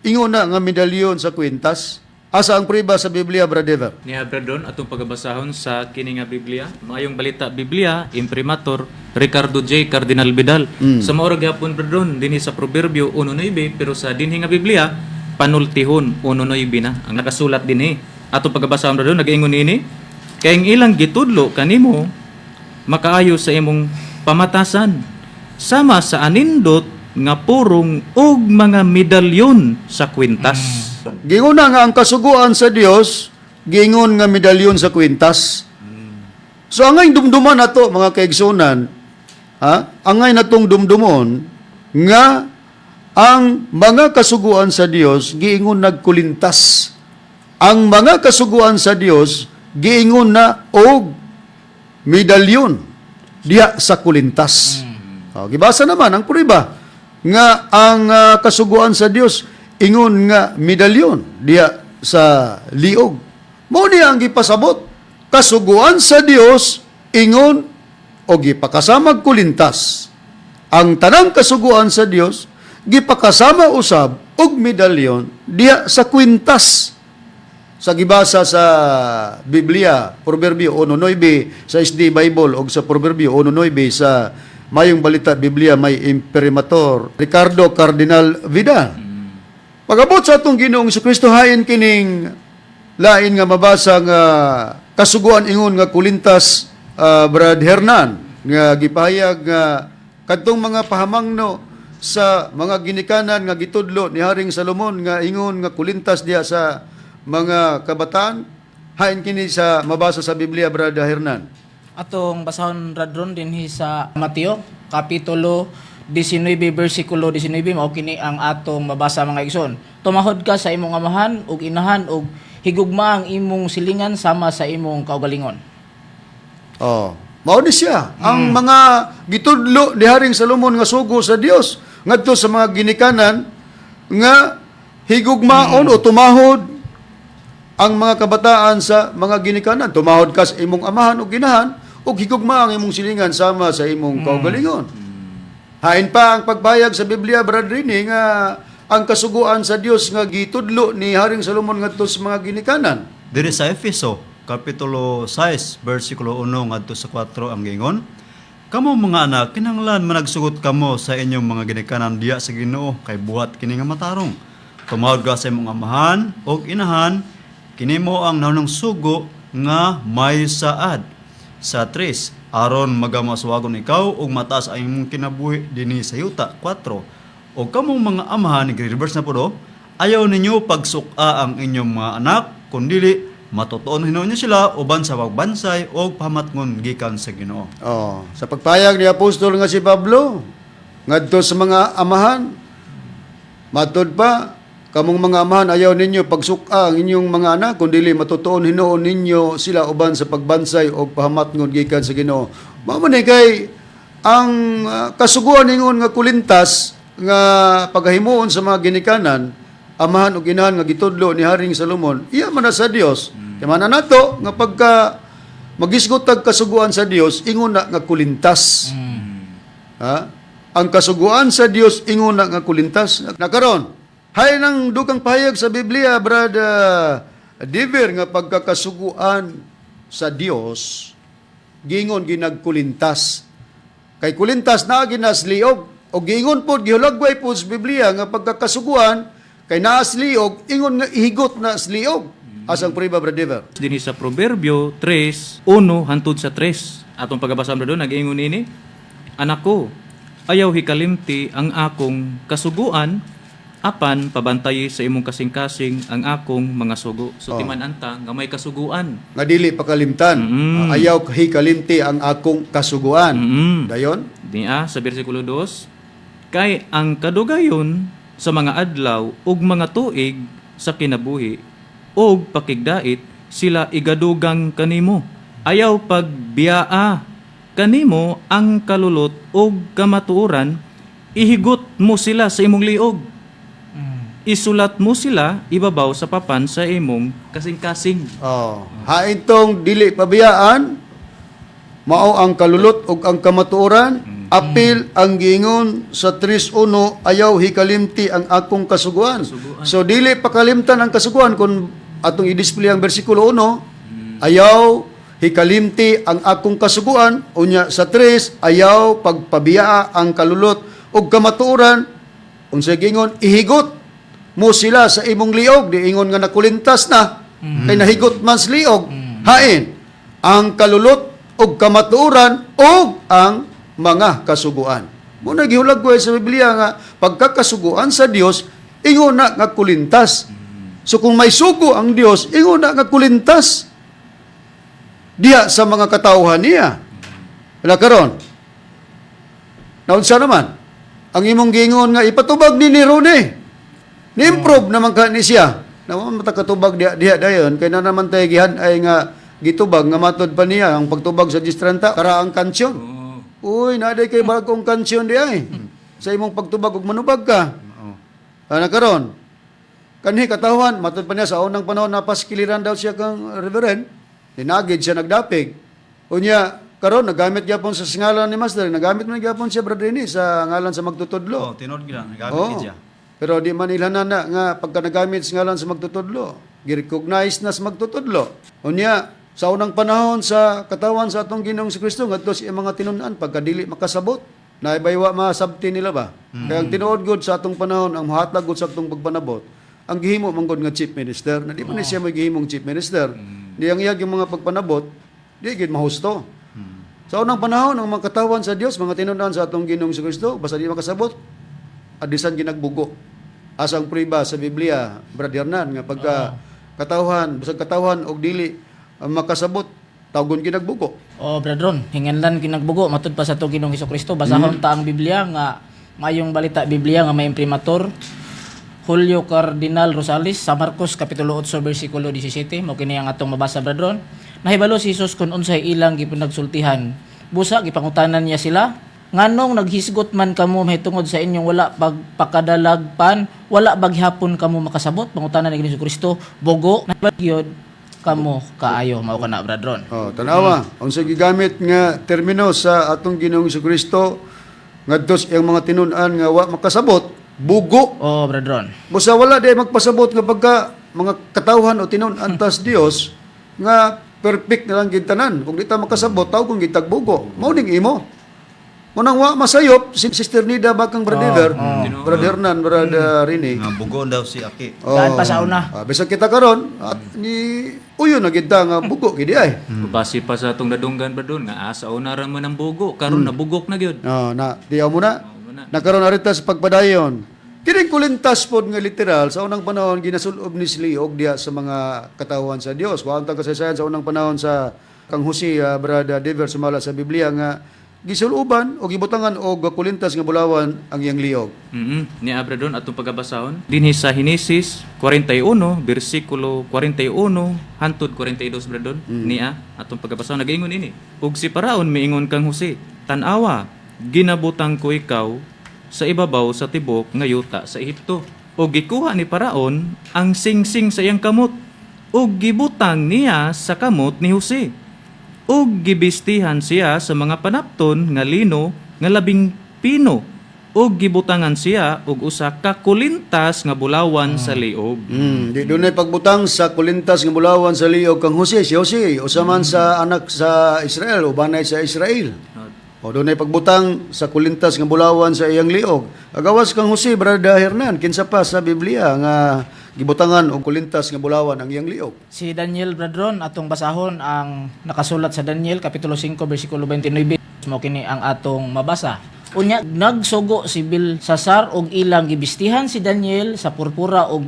ingon na nga medalyon sa kwintas. Asa ang priba sa Biblia, brother? Niya Bradon atong pagabasahon sa kini nga Biblia, Maayong Balita Biblia, Imprimatur Ricardo J. Cardinal Vidal. Sa mao ra gyapon Bradon dinhi sa Proverbio 1:9, pero sa dinhi nga Biblia panultihon 1:9 na ang nakasulat dinhi. Atong pagabasahon Bradon, nagaingon niini, kay ang ilang gitudlo kanimo makaayo sa imong pamatasan sama sa anindot nga purong og mga medalyon sa kwintas. Gingon na nga ang kasuguan sa Dios, gingon nga medalyon sa kwintas. So angay dumduman nato mga kaigsunan, ha? Angay natong dumdumon nga ang mga kasuguan sa Dios giingon nagkulintas. Ang mga kasuguan sa Dios giingon na og medalyon diha sa kulintas. Oh, gibasa naman ang prueba nga ang kasuguan sa Dios ingon nga medalyon diha sa liog. Mao niya ang gipasabot. Kasuguan sa Dios ingon o gipakasamag kulintas. Ang tanang kasuguan sa Dios gipakasama usab og medalyon diha sa kwintas. Sa gibasa sa Biblia, Proverbio 1:9 sa SD Bible og sa Proverbio 1:9 sa Mayong Balita Biblia may Imprimatur Ricardo Cardinal Vidal. Pag-abot sa atong Ginoong Kristo, hain kining lain nga mabasa nga kasuguan ingon nga kulintas, Brad Hernan, nga gipahayag nga kadtong mga pahamangno sa mga ginikanan nga gitudlo ni Haring Salomon nga ingon nga kulintas diha sa mga kabataan, hain kini sa mabasa sa Biblia, Brad Hernan? Atong basahon radron dinhi sa Mateo kapitulo 19 bersikulo 19, mao kini ang atong mabasa mga igsoon. Tumahod ka sa imong amahan ug inahan ug higugma ang imong silingan sama sa imong kaugalingon. Oh, mao ni siya ang mga gitudlo ni Haring Salomon nga sugo sa Dios ngadto sa mga ginikanan nga higugmaon o tumahod ang mga kabataan sa mga ginikanan. Tumahod ka sa imong amahan o ginahan ug higugma ang imong silingan sama sa imong kaugalingon. Hain pa ang pagbayag sa Biblia, Brad Rini, nga ang kasuguan sa Dios nga gitudlo ni Haring Salomon ngadto sa mga ginikanan. Diri sa Efeso, Kapitulo 6, versikulo 1 ngadto sa 4 ang gingon, "Kamo mga anak, kinahanglan managsugot kamo sa inyong mga ginikanan diya sa Ginoo kay buhat kini nga matarong. Tumahod ka sa imong amahan ug inahan, kini mo ang nahunong sugo nga may saad." Sa 3, aron magamaswagon ikaw ug mataas ang imong kinabuhi dinhi sa yuta. 4, o kamong mga amahan, nagre-reverse na po do, ayaw ninyo pagsuka ang inyong mga anak, kundili matutuon hinuon niyo sila uban sa pagbansay o pamatngon gikan sa Ginoo. Oh, sa pagpayag ni apostol nga si Pablo ngadto sa mga amahan, matud pa, kamong mga amahan, ayaw ninyo pagsuka ang inyong mga anak, kundi matutuon hinuon ninyo sila uban sa pagbansay o pahamatngon gikan sa Ginoo. Mao man ni kay ang kasuguan ingon nga kulintas nga paghimuon sa mga ginikanan, amahan ug inahan nga gitudlo ni Haring Salomon, iya man na sa Dios. Kay man na nato nga pagka magisgot tag kasuguan sa Dios ingon na nga kulintas. Ha? Ang kasuguan sa Dios ingon na nga kulintas. Nakaron, hay nang dukang pahayag sa Biblia, Brad Diver, nga pagkakasuguan sa Dios gingon ginagkulintas. Kay kulintas na ginas liog o giingon pod gihulagway pod sa Biblia nga pagkakasuguan kay naas liog ingon nga ihigot na sa liog. Asang priba, Brad Diver? Dinhi sa Proverbio 3:1 hantod sa 3. Atong pagabasa doon nag-ingon ini, "Anak ko, ayaw hikalimti ang akong kasuguan, apan pabantayi sa imong kasing-kasing ang akong mga sugo." So timan anta nga may kasuguan. Nga dili pakalimtan. Ayaw hikalimti ang akong kasuguan. Dayon? Niya sa bersikulo 2, kay ang kadugayon sa mga adlaw ug mga tuig sa kinabuhi ug pakigdait sila igadugang kanimo. Ayaw pagbiaa kanimo ang kalulot og kamatuoran, ihigot mo sila sa imong liog. Isulat mo sila ibabaw sa papan sa imong kasing-kasing. Oh, hain tong dili pabiyaan mao ang kalulot ug ang kamatuoran, apil ang giingon sa 3:1, ayaw hikalimti ang akong kasuguan. So dili pakalimtan ang kasuguan kung atong i-display ang bersikulo 1, ayaw hikalimti ang akong kasuguan, unya sa 3, ayaw pagpabiyaa ang kalulot ug kamatuoran, unsay giingon, ihigot mo sila sa imong liog, di ingon nga nakulintas na kay nahigot man sa liog. Hain ang kalulot og kamatuoran og ang mga kasuguan. Mo na gihulag ko sa Biblia nga pagkakasuguan sa Dios ingon na nga kulintas. So kung may sugo ang Dios, ingon na nga kulintas diha sa mga katawhan niya. Wala karon. Naunsa naman? Ang imong giingon nga ipatubag ni Rone. Ni-improve naman ka ni siya. Naman matakatubag diha diha dayon kay na naman tay gihan ay nga gitubag nga matod pa niya ang pagtubag sa 10:30 kara ang kansyon. Uy, naaday kay bagong kansyon di ay. Sa imong pagtubag ug manubag ka. Ana karon. Kanhi katawan, matod pa niya sa unang panahon napaskiliran daw siya kang reverend. Ninagid siya nagdapig. Unya karon nagamit gyapon sa ngalan ni Master, nagamit man gyapon siya Brother Rene sa ngalan sa magtutudlo. Oh, tinuod gid na, nagamit Oo. gid siya. Pero di man ilhanan na nga pagka nagamit sa ngalan sa magtutudlo, gi-recognize na sa magtutudlo. Unya, sa unang panahon sa katawan sa atong Ginoong si Kristo ngadto sa iyang mga tinun-an pagka dili makasabot, naibaywa masabti nila ba? Kaya ang tinuod gud sa atong panahon, ang mohatag gud sa atong pagpanabot, ang gihimo man gud nga chief minister, na di man ni siya may gihimong chief minister. Di ang iyang yung mga pagpanabot, di gid mahusto. Sa unang panahon, ang mga katawan sa Dios, mga tinun-an sa atong Ginoong si Kristo, basta di makasabot, adisan ginagbugo. Asang priba sa Biblia, Brother Hernan, nga pagka katawhan, bisag katawhan og dili ang makasabot, tawgon ginagbugo. O brethren, hinganlan kinagbugo matud pa sa atong Ginoong Kristo. Basahon ta ang Biblia nga mayong balita Biblia nga may imprimatur Julio Cardinal Rosales sa Marcos kapitulo 8 bersikulo 17 mao kini ang atong mabasa, brethren. Nahibalo si Jesus kun unsay ilang gipanagsultihan. Busa gipangutanan niya sila, nganong naghisgot man kamo mahitungod sa inyong wala pagpakadalagpan, wala baghapon kamo makasabot? Pangutanan ni Kristo, bugo na gyud kamo kaayo? Mao kana, brethren. Oh, tanawa, unsa gigamit nga termino sa atong Ginoong Kristo ngadto sa iyang mga tinun-an nga wa makasabot, bugo. Oh, brethren. Busa wala di magpasabot nga pagka mga katawhan o tinun-an tas Dios nga perfect na lang gid tanan. Kung di ta makasabot, tawgon gid tagbugo. Mao ning imo. Munang wa masayop si Sister Nida Bakang Brother, Brother Hernan, Brother Rene. Nga bugo daw si Aki. Oh. Daan pa sa una. Ah, bisag kita karon at ni uyo na gid ta nga bugo gid ay. Base pa sa atong nadunggan ba doon nga asa una ra man ang bugo, karon nabugok na gyud. Oh, na diyaw mo na. Mo na. Nakaron arita sa pagpadayon. Kining kulintas pod nga literal sa unang panahon ginasulob ni Sliog diha sa mga katawan sa Dios. Wa ang kasaysayan sa unang panahon sa kang Jose, Brother Dever, sumala sa Biblia nga gisuloban o gibutangan og kulintas nga bulawan ang iyang liog. Ni abra doon atong pagabasahon dinhi sa Henesis 41 bersikulo 41 hantod 42, bradon. Niya atong pagabasahon, nagaingon ini: Ug si Paraon miingon kang Jose, tan-awa, ginabutang ko ikaw sa ibabaw sa tibok nga yuta sa Ehipto. Ug gikuha ni Paraon ang singsing sa iyang kamot ug gibutang niya sa kamot ni Jose ug gibistihan siya sa mga panapton nga lino nga labing pino ug gibutangan siya og usa ka kulintas nga bulawan sa liog. Di dunay pagbutang sa kulintas nga bulawan sa liog kang Jose. Si Jose, usa man sa anak sa Israel, ubanay sa Israel. O dunay pagbutang sa kulintas nga bulawan sa iyang liog. Agawas kang Jose, Brother Hernan, kinsa pa sa Biblia nga gibutangan og kulintas nga bulawan ang iyang liog? Si Daniel, brethren, atong basahon ang nakasulat sa Daniel kapitulo 5 bersikulo 29. Mao kini ang atong mabasa. Unya nagsugo si Belsasar og ilang gibistihan si Daniel sa purpura og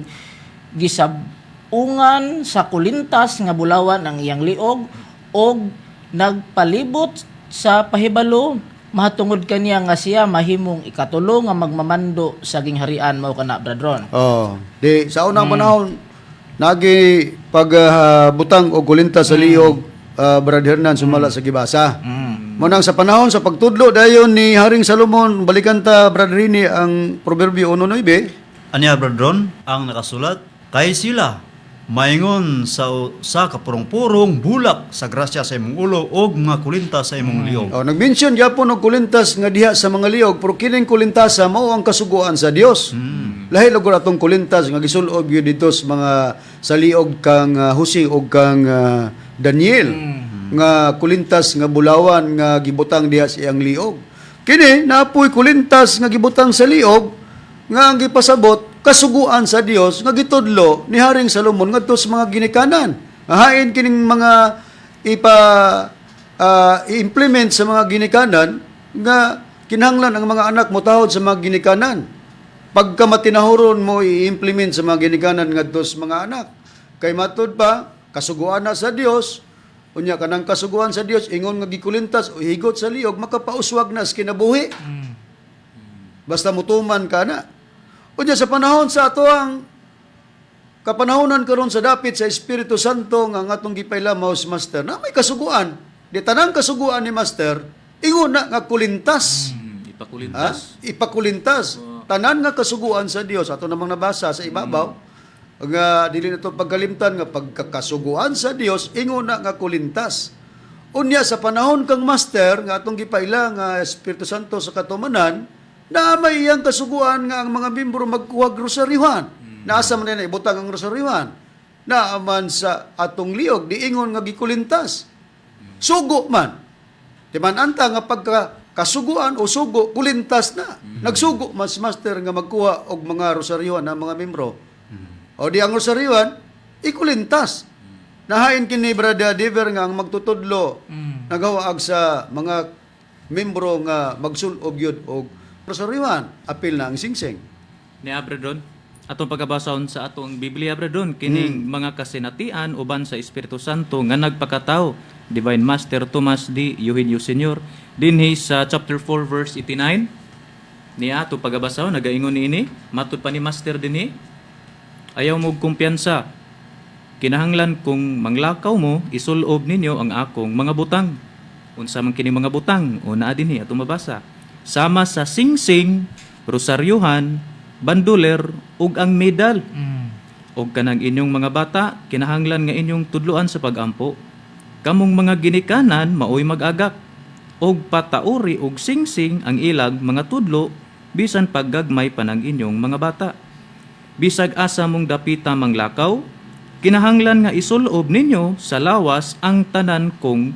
gisab-ungan sa kulintas nga bulawan ang iyang liog og nagpalibot sa pahibalo mahatungod kaniya nga siya mahimong ikatulo nga magmamando sa gingharian. Mao kana, brethren. Oh, di sa unang panahon Nagi pagbutang og kulintas sa liog, Brad Hernan, sumala sa gibasa. Mo nang sa panahon sa pagtudlo dayon ni Haring Salomon, balikan ta, Brad Rini, ang Proverbio 1:9. Aniya, Brad Ron, ang nakasulat, kay sila maingon sa kapurong-purong bulak sa grasya sa imong ulo og mga kulinta sa imong liog. Oh, nag-mention gyapon og kulintas nga diha sa mga liog, pero kining kulintasa mao ang kasuguan sa Dios. Lahi lugar atong kulintas nga gisulob gyud dito sa mga sa liog kang Jose og kang Daniel nga kulintas nga bulawan nga gibutang diha sa iyang liog. Kini naapoy kulintas nga gibutang sa liog nga ang gipasabot kasuguan sa Dios nga gitudlo ni Haring Salomon ngadto sa mga ginikanan. Hain kining mga ipa i-implement sa mga ginikanan nga kinahanglan ang mga anak mo tahod sa mga ginikanan. Pagka matinahuron mo i-implement sa mga ginikanan ngadto sa mga anak. Kay matud pa kasuguan na sa Dios, unya kanang kasuguan sa Dios ingon nga gikulintas o higot sa liog makapauswag na sa kinabuhi. Basta mutuman ka na. Unya sa panahon sa ato ang kapanahonan karon sa dapit sa Espiritu Santo nga ang atong gipaila House Master na may kasuguan. Di tanang kasuguan ni Master ingon na nga kulintas. Ipakulintas. Ha? Ipakulintas. Tanan nga kasuguan sa Dios ato namang nabasa sa ibabaw nga dili na to pagkalimtan nga pagkakasuguan sa Dios ingon na nga kulintas. Unya sa panahon kang Master nga atong gipaila nga Espiritu Santo sa katumanan na may iyang kasuguan nga ang mga membro magkuhag rosaryuhan. Naasa man na ibutang ang rosaryuhan. Naaman sa atong liog diingon nga gikulintas. Sugo man. Di man anta nga pagka kasuguan o sugo, kulintas na. Nagsugo mas Master nga magkuha og mga rosaryuhan ang mga membro. O di ang rosaryuhan, ikulintas. Nahain kini Brother Dever nga ang magtutudlo nagawaag sa mga membro nga magsulob yun og rosaryuhan. Apil na ang singsing. Ni Abredon, atong pagkabasahon sa atong Biblia, Abredon, kining mga kasinatian uban sa Espiritu Santo nga nagpakatao Divine Master Tomas D. Eugenio Sr. dinhi sa chapter 4 verse 89 niya ato pagabasahon nagaingon niini matud pa ni Master dinhi, "Ayaw mo og kumpiyansa. Kinahanglan kung manglakaw mo, isulob ninyo ang akong mga butang." Unsa man kini mga butang? O naa dinhi atong mabasa. Sama sa singsing, rosaryuhan, banduler ug ang medal. Og kanang inyong mga bata, kinahanglan nga inyong tudloan sa pagampo. Kamong mga ginikanan maoy mag-agak og patauri og singsing ang ilag mga tudlo bisan paggagmay pa ng inyong mga bata. Bisag asa mong dapita manglakaw, kinahanglan nga isulob ninyo sa lawas ang tanan kong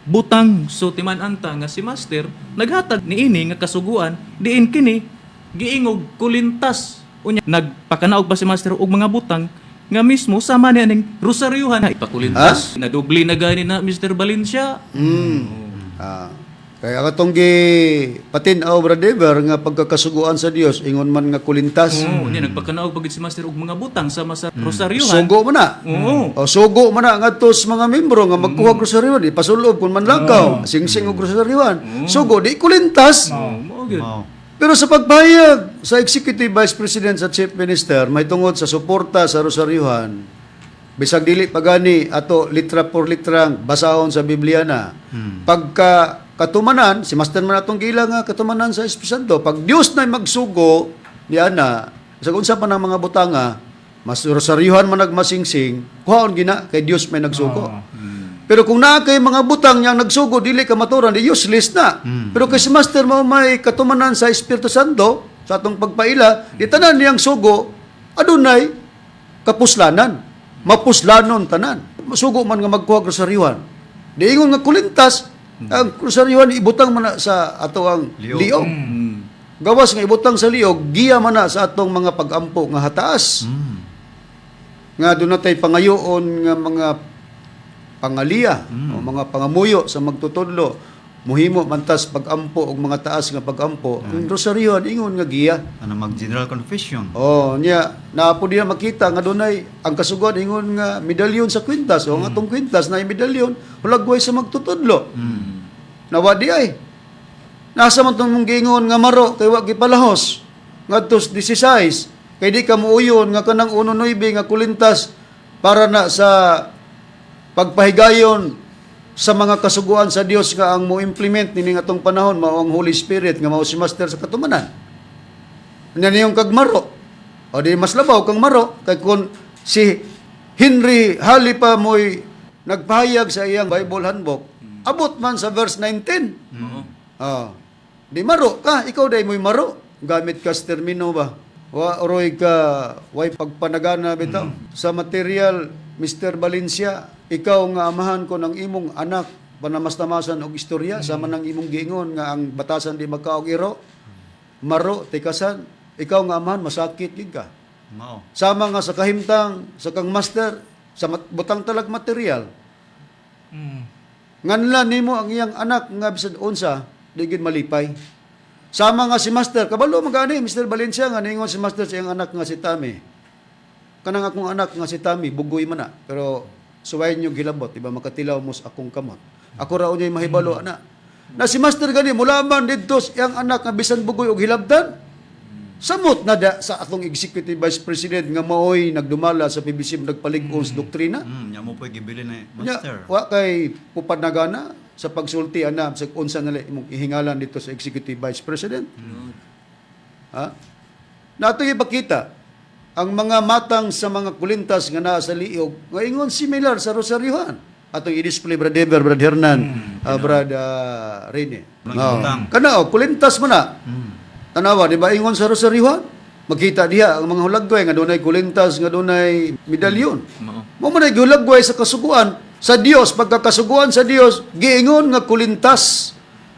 butang. So timan anta nga si Master naghatag niini nga kasuguan diin kini giingog kulintas. Unya nagpakanaog pa si Master og mga butang nga mismo sama niya ning rosaryuhan ipakulintas. Nadubli na gani na Mr. Valencia. Kaya katong gi patin-aw, Brother Dever, nga pagkakasuguan sa Dios ingon man nga kulintas. Oo, unya nagpakanaog pagid si Master og mga butang sama sa rosaryuhan. Sugo mo na. Oo. O sugo man na ngadto sa mga membro nga magkuha og rosaryuhan, ipasulob kung manlakaw, singsing og rosaryuhan. Sugo di kulintas. Oo, mao gyud. Mao. Pero sa pagpahayag sa Executive Vice President sa Chief Minister, may tungod sa suporta sa rosaryuhan, bisag dili pagani ato litra por litrang basahon sa Biblia na. Pagka katumanan, si Master man atong gila nga katumanan sa Espiritu Santo, pag Dios na magsugo ni ana, sa unsa pa ng mga butanga, mas rosaryuhan man nagmasingsing, kuhaon gina kay Dios may nagsugo. Pero kung naa kay mga butang niyang nagsugo dili ka maturan, di useless na. Pero kay si Master mao may katumanan sa Espiritu Santo sa atong pagpaila, di tanan niyang sugo adunay kapuslanan. Mapuslanon tanan. Sugo man nga magkuha og rosaryuhan. Di ingon nga kulintas, ang rosaryuhan ibutang man na sa ato ang Liog. liog. Gawas nga ibutang sa liog, giya man na sa atong mga pagampo nga hataas. Nga doon natay pangayoon nga mga pangaliya o mga pangamuyo sa magtutudlo muhimo mantas pagampo og mga taas nga pagampo ang rosaryuhan ingon nga giya. Ano mag general confession. Oh, niya naa po diya makita nga dunay ang kasuguan ingon nga medalyon sa kwintas o ang atong kwintas na medalyon hulagway sa magtutudlo. Nawa di ay. Nasa man tong mong giingon nga maro kay wa gipalahos ngadto sa 16 kay di ka muuyon nga kanang 1.9 nga kulintas. Para na sa pagpahigayon sa mga kasuguan sa Dios nga ang mo-implement nining atong panahon mao ang Holy Spirit nga mao si Master sa katumanan. Nya niyong kagmaro. O di mas labaw kang maro kay kung si Henry Hali pa mo'y nagpahayag sa iyang Bible Handbook, abot man sa verse 19. Oo. Ah. Di maro ka, ikaw day mo'y maro. Gamit ka sa termino ba? Wa oroy ka way pagpanagana bitaw. Sa material, Mr. Valencia, ikaw nga amahan ko ng imong anak panamastamasan og istorya sama ng imong giingon nga ang batasan di magkaog iro. Maro tikasan, ikaw nga amahan masakit gid ka. Mao. Sama nga sa kahimtang, sa kang master, sa butang talag material. Nganlan nimo ang iyang anak nga bisan unsa, di gid malipay. Sama nga si master, kabalo magani Mr. Valencia nga ningon si master sa iyang anak nga si Tami. Kanang akong anak nga si Tami, bugoy man na, pero suwayin niyo gilabot, di ba makatilaw mo sa akong kamot. Ako ra unyay mahibalo ana. Na si master gani mula man didto sa iyang anak nga bisan bugoy og hilabdan. Samot na da sa atong executive vice president nga maoy nagdumala sa PBC nagpalig-on sa doktrina. Nya mo po'y gibili ni Nya, Master. wa kay pupad na gana sa pagsulti ana sa unsa nila imong ihingalan dito sa executive vice president. Ha? Nato ipakita ang mga matang sa mga kulintas nga naa sa liog nga ingon similar sa Rosariohan. Atong i-display, Brad Ever, Brad Hernan, Brad Rene. Walang Oh. ibutang. Kana oh, kulintas mo na. Tanawa, di ba ingon sa Rosariohan? Makita diha ang mga hulagway nga dunay kulintas, nga dunay medalyon. Mao. Mo man ay gihulagway sa kasuguan sa Dios, pagkakasuguan sa Dios, giingon nga kulintas.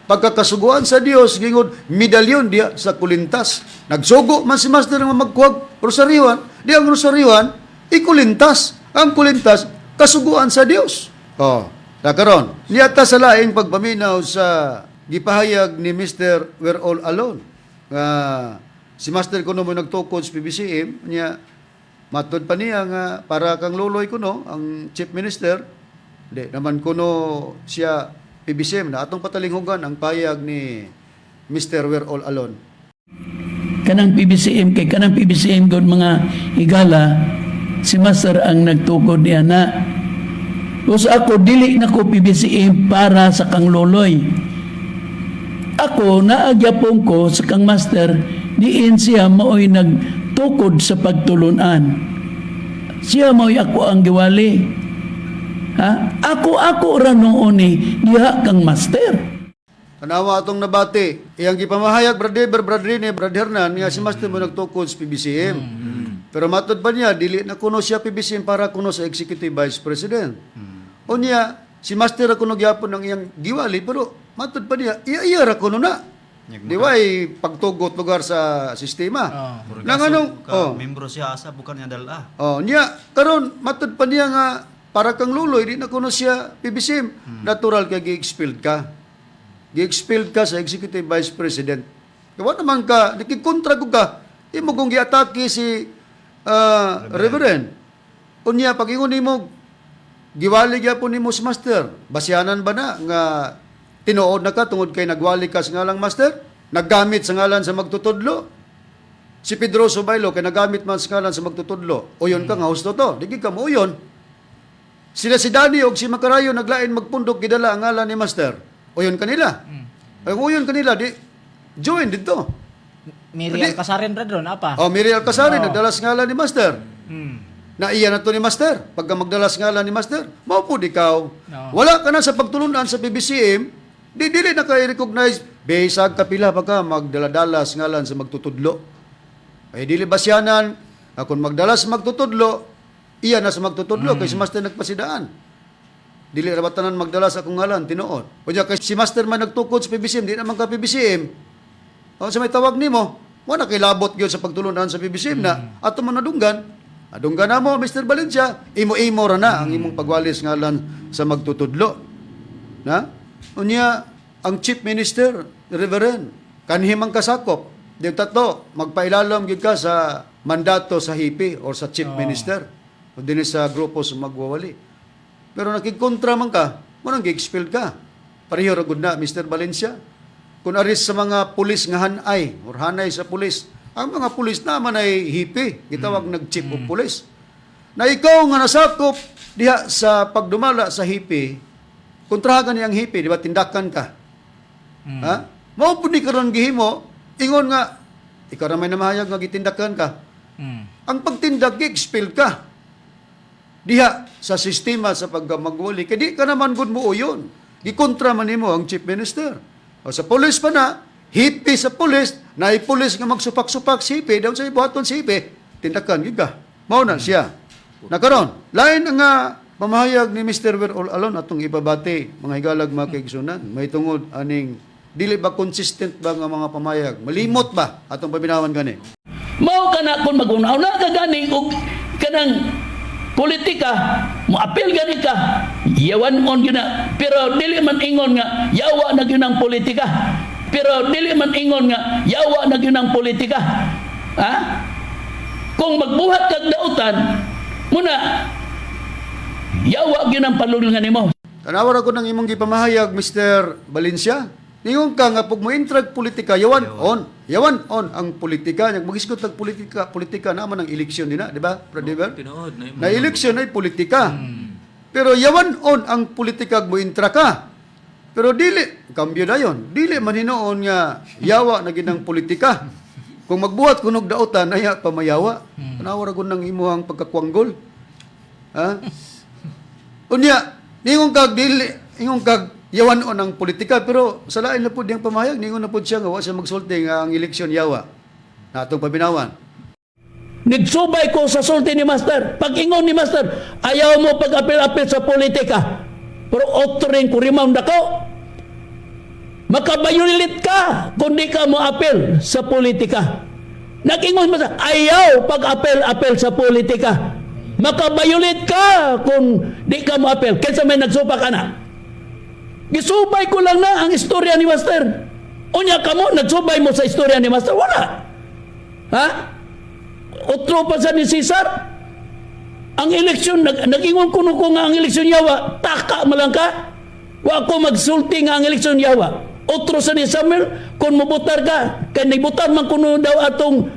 Pagkakasuguan sa Dios, giingon medalyon diha sa kulintas. Nagsugo man si Master nga magkuhag rosaryohan, di ang rosaryohan ikulintas. Ang kulintas kasuguan sa Dios. Oh, nakaron. Niyata sa laing pagpaminaw sa gipahayag ni Mr. We're All Alone. Nga si Master kuno mo nagtukod sa PBCM niya. Matod pa niya nga para kang luloy kuno ang chief minister, di naman kuno siya PBCM na atong patalinghugan ang payag ni Mr. We're All Alone. Kanang PBCM kay kanang PBCM gud mga higala, si Master ang nagtukod niya na. Tapos ako dili na ko PBCM para sa kang loloy. Ako naagyapon ko sa kang master diin siya maoy nagtukod sa pagtulunan. Siya maoy ako ang giwali. Ha? Ako ako ra noon ni diha kang master. Tanawa atong nabati. Iyang gipamahayag, Brad Eber, Brad Rene, Brad Hernan, nga si Master mo nagtukod sa PBCM. Pero matod pa niya, dili na kuno siya PBCM para kuno sa Executive Vice President. O niya, si Master kuno gyapon ang iyang giwali, pero matod pa niya, iya-iya ra kuno na. Di ba ay pagtugot lugar sa sistema. Oh. Nang anong, Ka, oh, membro siya asa bukan niya dala. Oh, niya karon matud pa niya nga para kang luloy di na kuno siya PBCM. Natural kay gi-expelled ka. Gi-expelled ka sa Executive Vice President. Kaya wa naman ka nakikontra ko ka. Imo kung giatake si Reverend. Unya pag ingon nimo giwali gyapon nimo si master. Basyanan ba na nga tinuod na ka tungod kay nagwali ka sa ngalang master? Naggamit sa ngalan sa magtutudlo? Si Pedro Subaylo kay nagamit man sa ngalan sa magtutudlo. Uyon ka nga husto to. Di gid ka mo uyon. Sila si Danny og si Makarayo naglain magpundok gidala ang ngalan ni Master. Uyon kanila. Ay uyon kanila di join didto. Mary Hindi. Alcasarin brad ron apa? Oh, Miriel Alcazaren Oo. nagdala sa ngalan ni Master. Na iya na to ni Master. Pagka magdala sa ngalan ni Master, mao pud ikaw. Oo. Wala ka na sa pagtulunan sa PBCM, di dili na kay recognize bisag kapila pa ka magdala-dala sa ngalan sa magtutudlo. Ay dili basyanan akon magdala sa magtutudlo, iya na sa magtutudlo kay si Master nagpasidaan. Dili ra ba tanan magdala sa akong ngalan tinuod. Unya kay si Master man nagtukod sa PBCM, di naman ka PBCM. O sa may tawag nimo, wala kay labot gyud sa pagtulunan sa PBCM na ato man nadunggan. Adunggan na mo Mr. Valencia, imo-imo ra na ang imong pagwalis ngalan sa magtutudlo. Na? Unya ang Chief Minister, Reverend, kanhi man kasakop. Di tatlo, magpailalom gyud ka sa mandato sa hipi or sa Chief Minister o dinhi sa grupo sa magwawali. Pero nakigkontra man ka, mo nang gi-expel ka. Pareho ra gud na Mr. Valencia. Kung aris sa mga pulis nga hanay or hanay sa pulis, ang mga pulis naman ay hipi, gitawag nag-chief of police. Na ikaw nga nasakop diha sa pagdumala sa hipi, kontraha ka niyang hipi, di ba? Tindakan ka. Ha? Mao pud ni karon gihimo, ingon nga ikaw ra may namahayag nga gitindakan ka. Ang pagtindak, gi-expel ka diha sa sistema sa pagkamagwali. Kay di ka naman gud mo uyon. Gikontra man nimo ang chief minister. O sa pulis pa na, hipi sa pulis, na pulis nga magsupak-supak si hipi, daw sa ibuhaton si hipi, tindakan gyud ka. Mao na siya. Nakaron, lain ang nga pamahayag ni Mr. We're All Alone atong ipabati, mga higalag, mga kaigsunan, may tungod aning dili ba consistent ba nga mga pamayag? Malimot ba atong paminawan gani? Mao kana kung mag-una-una ka gani og kanang politika, moapil gani ka, yawan on gyud na. Pero dili man ingon nga yawa na gyud ang politika. Pero dili man ingon nga yawa na gyud ang politika. Ha? Kung magbuhat kag dautan, muna yawa gyud ang palulngan nimo. Tanawa ra ko ng imong gipamahayag, Mr. Valencia. Ningon ka nga pag mointrag politika, yawan on. Yawan on ang politika. Nag magisgot og politika, politika naman ang eleksyon din na, di ba, Brother? Tinuod na imo. Na eleksyon ay politika. Pero yawan on ang politika mointra ka. Pero dili, kambyo dayon. Dili man hinuon nga yawa na ginang politika. Kung magbuhat kunog daotan, aya pamayawa. Tanawa ra ko ng imuhang pagkakwanggol. Ha? Unya, ningon kag dili, ingon kag yawan on ang politika, pero sa lain na pud diyang pamahayag, ningon na pud siya nga wa siya magsulti nga ang eleksyon yawa. Na atong paminawan. Nagsubay ko sa sulti ni Master. Pag ingon ni Master, ayaw mo pag-apil-apil sa politika. Pero otro rin kurimaw dako. Makabayulit ka kung di ka mo apil sa politika. Nag-ingon Master, ayaw pag-apil-apil sa politika. Makabayulit ka kung di ka mo apil. Kaysa may nagsupa ka na. Gisubay ko lang na ang istorya ni Master. Unya ka mo, nagsubay mo sa istorya ni Master. Wala. Ha? Otro pa sa ni Cesar. Ang eleksyon, nag-ingon kuno ko nga ang eleksyon yawa, taka malang ka. Wa ko magsulti nga ang eleksyon yawa. Otro sa ni Samuel, kung mubutar ka, kay nibutar man kuno daw atong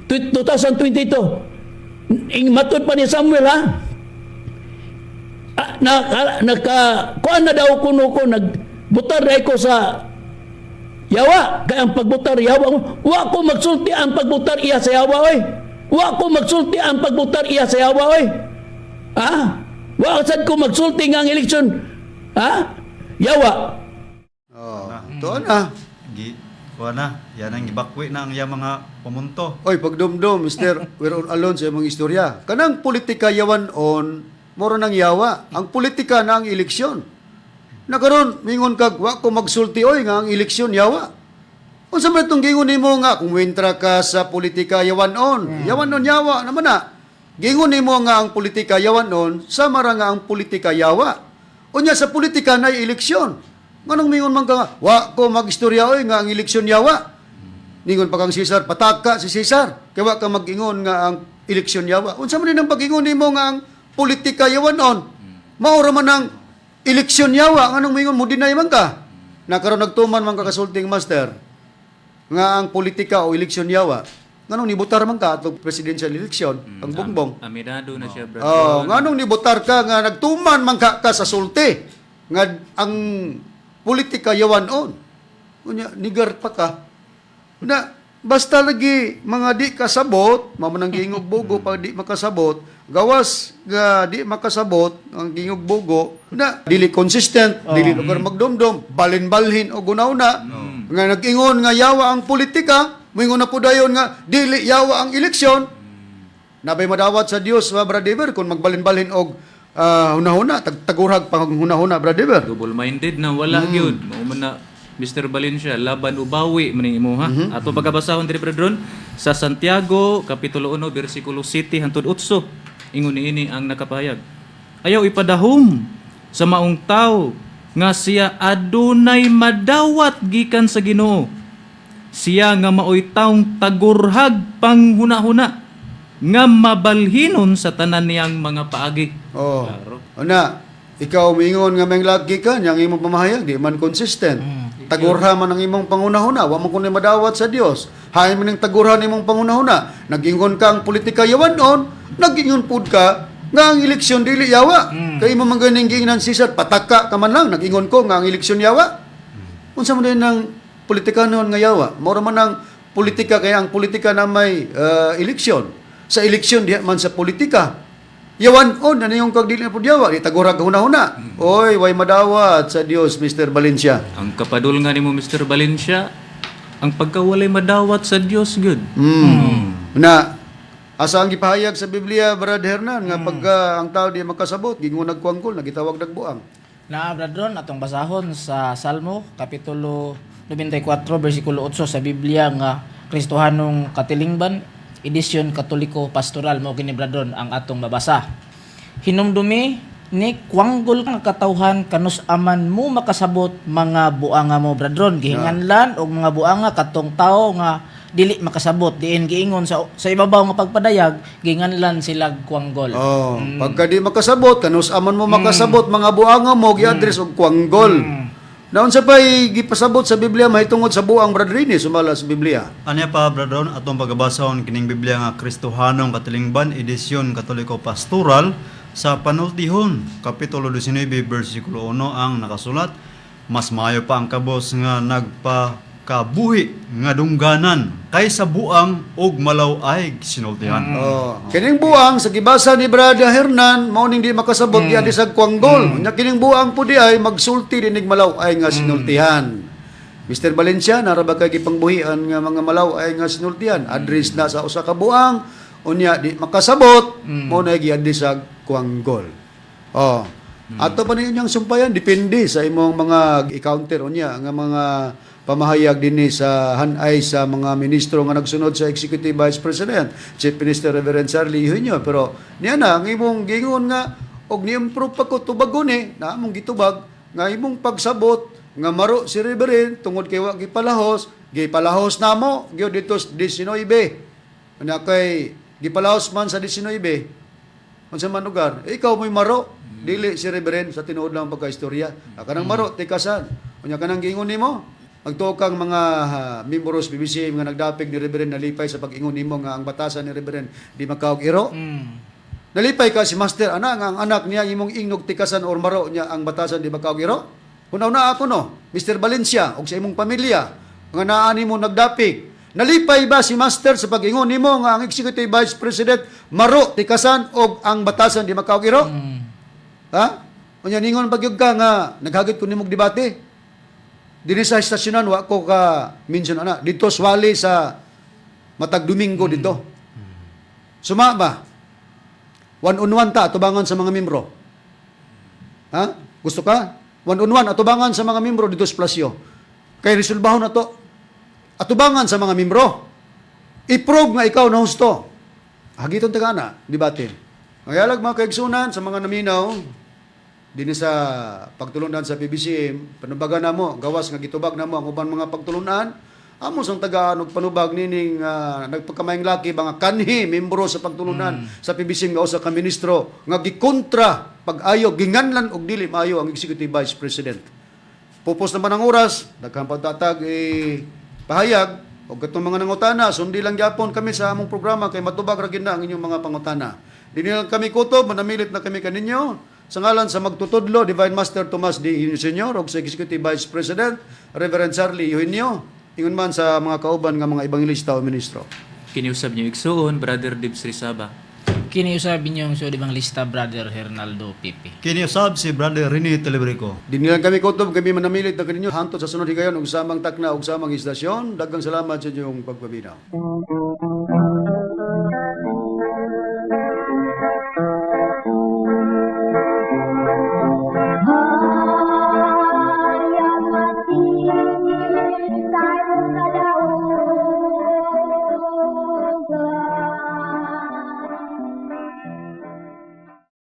2022. Ing matud pa ni Samuel, ha. Ah, naka kuan na daw kuno ko, nagbutar dai ko sa yawa, kay ang pagbutar yawa, wa ko magsulti ang pagbutar iya sa yawa, oy. Wa ko magsulti ang pagbutar iya sa yawa, oy. Ha? Wa sad ko magsulti nga ang eleksyon, ha, yawa. Oh, to na. Gi kuha na, yan ang gibakwi na ang iyang mga pamunto. Oy, pagdumdum, Mr. We're All Alone sa imong istorya. Kanang politika yawan on, moro nang yawa. Ang politika na ang eleksyon. Nakaron, mingon kag wa ko magsulti oy nga ang eleksyon yawa. Unsa man itong gingon nimo nga kung wintra ka sa politika yawan on, yawan on yawa naman na. Gingon nimo nga ang politika yawan on, sama ra nga ang politika yawa. Unya sa politika na eleksyon. Nganong mingon man ka nga, wa ko magistorya oy nga ang eleksyon yawa. Ningon pa kang Cesar, pataka si Cesar. Kaya wa ka mag-ingon nga ang eleksyon yawa. Unsa man din ang pag-ingon nimo nga ang politika yawan on? Mao ra man ang eleksyon yawa, nganong mingon mo deny man ka? Nakaron nagtuman man ka kasulting master nga ang politika o eleksyon yawa. Nganong nibutar man ka atong presidential election, ang bongbong? Aminado na siya, brother. Oh, nganong nibutar ka nga nagtuman man ka sa sulti nga ang politika yawan on. Unya nigar pa ka. Na basta lagi mga di kasabot, mao man ang giingog bugo pag di makasabot, gawas nga di makasabot ang giingog bugo na dili consistent, dili lugar magdumdum, balin-balhin o gunaw-na nga nag-ingon nga yawa ang politika, moingon na po dayon nga dili yawa ang eleksyon. Nabay madawat sa Dios, ba, Brother, kung magbalin-balin og hunahuna, tagurhag pang hunahuna, Brother. Double-minded na wala gyud. Mao man na Mr. Valencia laban ubawi man ning imo ha. Ato pagkabasahon diri, Brother, sa Santiago kapitulo 1 bersikulo 7 hangtod 8. Ingon niini ang nakapahayag. Ayaw ipadahom sa maong tawo nga siya adunay madawat gikan sa Ginoo. Siya nga maoy taong tagurhag panghunahuna nga mabalhinon sa tanan niyang mga paagi. Oh. Klaro. Ana, ikaw miingon nga may lagi ka, nya ang imong pamahayag di man consistent. Tagurha man ang imong panghunahuna, wa man kunoy madawat sa Dios. Hain man ning tagurha nimong panghunahuna. Nagingon ka ang politika yawan on, Nagingon pud ka nga ang eleksyon dili yawa. Kay imo man ganing giingnan, Cesar, pataka ka man lang nag-ingon ko nga ang eleksyon yawa. Unsa man din ang politikanon nga yawa? Mao ra man ang politika, kaya ang politika na may eleksyon. Sa eleksyon diha man sa politika. Yawan on ano yung kag dili na pud yawa, di tagurag huna-huna. Oy, way madawat sa Dios, Mr. Valencia. Ang kapadul nga nimo, Mr. Valencia, ang pagkawalay madawat sa Dios gud. Na asa ang gipahayag sa Biblia, Brad Hernan, nga pagka ang tao di makasabot, gingunag kuangkol, nagitawag nagbuang? Na bradron, atong basahon sa Salmo kapitulo 94 bersikulo 8 sa Biblia nga Kristohanong Katilingban edisyon Katoliko Pastoral. Mao kini, bradron, ang atong mabasa. Hinumdumi ni kwanggol nga katawhan, kanus aman mo makasabot, mga buanga mo, bradron. Gihinganlan og mga buanga katong tao nga dili makasabot, diin giingon sa ibabaw nga pagpadayag, gihinganlan sila kwanggol. Oh, pagka di makasabot, kanus aman mo makasabot, mga buanga mo, gi-address og kwanggol. Naon sa pay gipasabot sa Biblia mahitungod sa buang, Brad Rini, sumala sa Biblia? Anya pa, Brad Ron, atong pagabasahon kining Biblia nga Kristohanong Katilingban edisyon Katoliko Pastoral sa Panultihon kapitulo 19 bersikulo 1 ang nakasulat: "Mas maayo pa ang kabos nga nagpakabuhi nga dungganan kaysa buang og malaw-ay sinultihan." Oh, kining buang sa gibasa ni Brad Hernan mao ning di makasabot, mm. Di sa kwanggol. Nya kining buang pud di ay magsulti dinig malaw-ay nga sinultihan. Mr. Valencia, nara ba kay gipangbuhian nga mga malaw-ay nga sinultihan? Address na sa usa ka buang, unya di makasabot, mao na gi-address sa kwanggol. Oh. Ato pa ninyo niyang sumpayan, depende sa imong mga i-counter unya nga mga pamahayag dinhi sa hanay sa mga ministro nga nagsunod sa Executive Vice President, Chief Minister Reverend Charlie Eugenio. Pero niya na, ang imong gingon nga, og ni-improve pa ko tubagon eh, na among gitubag, nga imong pagsabot, nga maro si Reverend, tungod kay wa gipalahos, gipalahos namo, gyud dito sa 19. Unya kay gipalahos man sa 19, unsa man lugar, eh, ikaw mo'y maro, dili si Reverend sa tinuod lang pagkaistorya. Ah, kanang maro, tikasan. Unya kanang giingon nimo, magtuo kang mga membros BBC nga nagdapig ni Reverend nalipay sa pag-ingon nimo nga ang batasan ni Reverend di makaog iro. Nalipay ka si Master ana nga ang anak niya imong ingnog tikasan or maro niya ang batasan di makaog iro? Una-una ako no, Mr. Valencia og sa imong pamilya nga naa nimo nagdapig. Nalipay ba si Master sa pag-ingon nimo nga ang Executive Vice President maro tikasan og ang batasan di makaog iro? Ha? Unya ningon pagyud ka nga naghagit ko nimog debate. Dinhi sa estasyonan wa ko ka mention ana dito swali sa matag Domingo dito. Suma ba? One on one ta atubangan sa mga membro. Ha? Gusto ka? One on one atubangan sa mga membro dito sa Plasyo. Kay resolbahon na to. Atubangan sa mga membro. I-prove nga ikaw na husto. Hagiton ta na, debate. Ngayalag mga kaigsunan sa mga naminaw, dinhi sa pagtulunan sa PBCM, panubagan namo, gawas nga gitubag namo ang uban mga pagtulunan, amo sang tagaan og panubag nining nagpagkamayng laki mga kanhi membro sa pagtulunan sa PBCM nga usa ka ministro nga gikontra pag-ayo, ginganlan og dili maayo ang Executive Vice President. Pupos naman ang oras, daghang pagtatag eh, pahayag, og katong mga nangutana, sundi lang gyapon kami sa among programa kay matubag ra gyud na ang inyong mga pangutana. Dini lang kami kutob, manamilit na kami kaninyo. Sa ngalan sa magtutudlo, Divine Master Tomas D. Eugenio Sr. ug sa Executive Vice President, Reverend Charlie Eugenio, ingon man sa mga kauban nga mga ebanghilista o ministro. Kiniusab niyo igsuon, Brother Dibs Rizaba. Kini usab inyong suod ebanghilista, Brother Hernaldo Pipi. Kini usab si Brother Rene Telebrico. Dinhi lang kami kutob, kami manamilit na kaninyo. Hantod sa sunod higayon, ug samang takna, ug samang istasyon. Daghang salamat sa inyong pagpaminaw.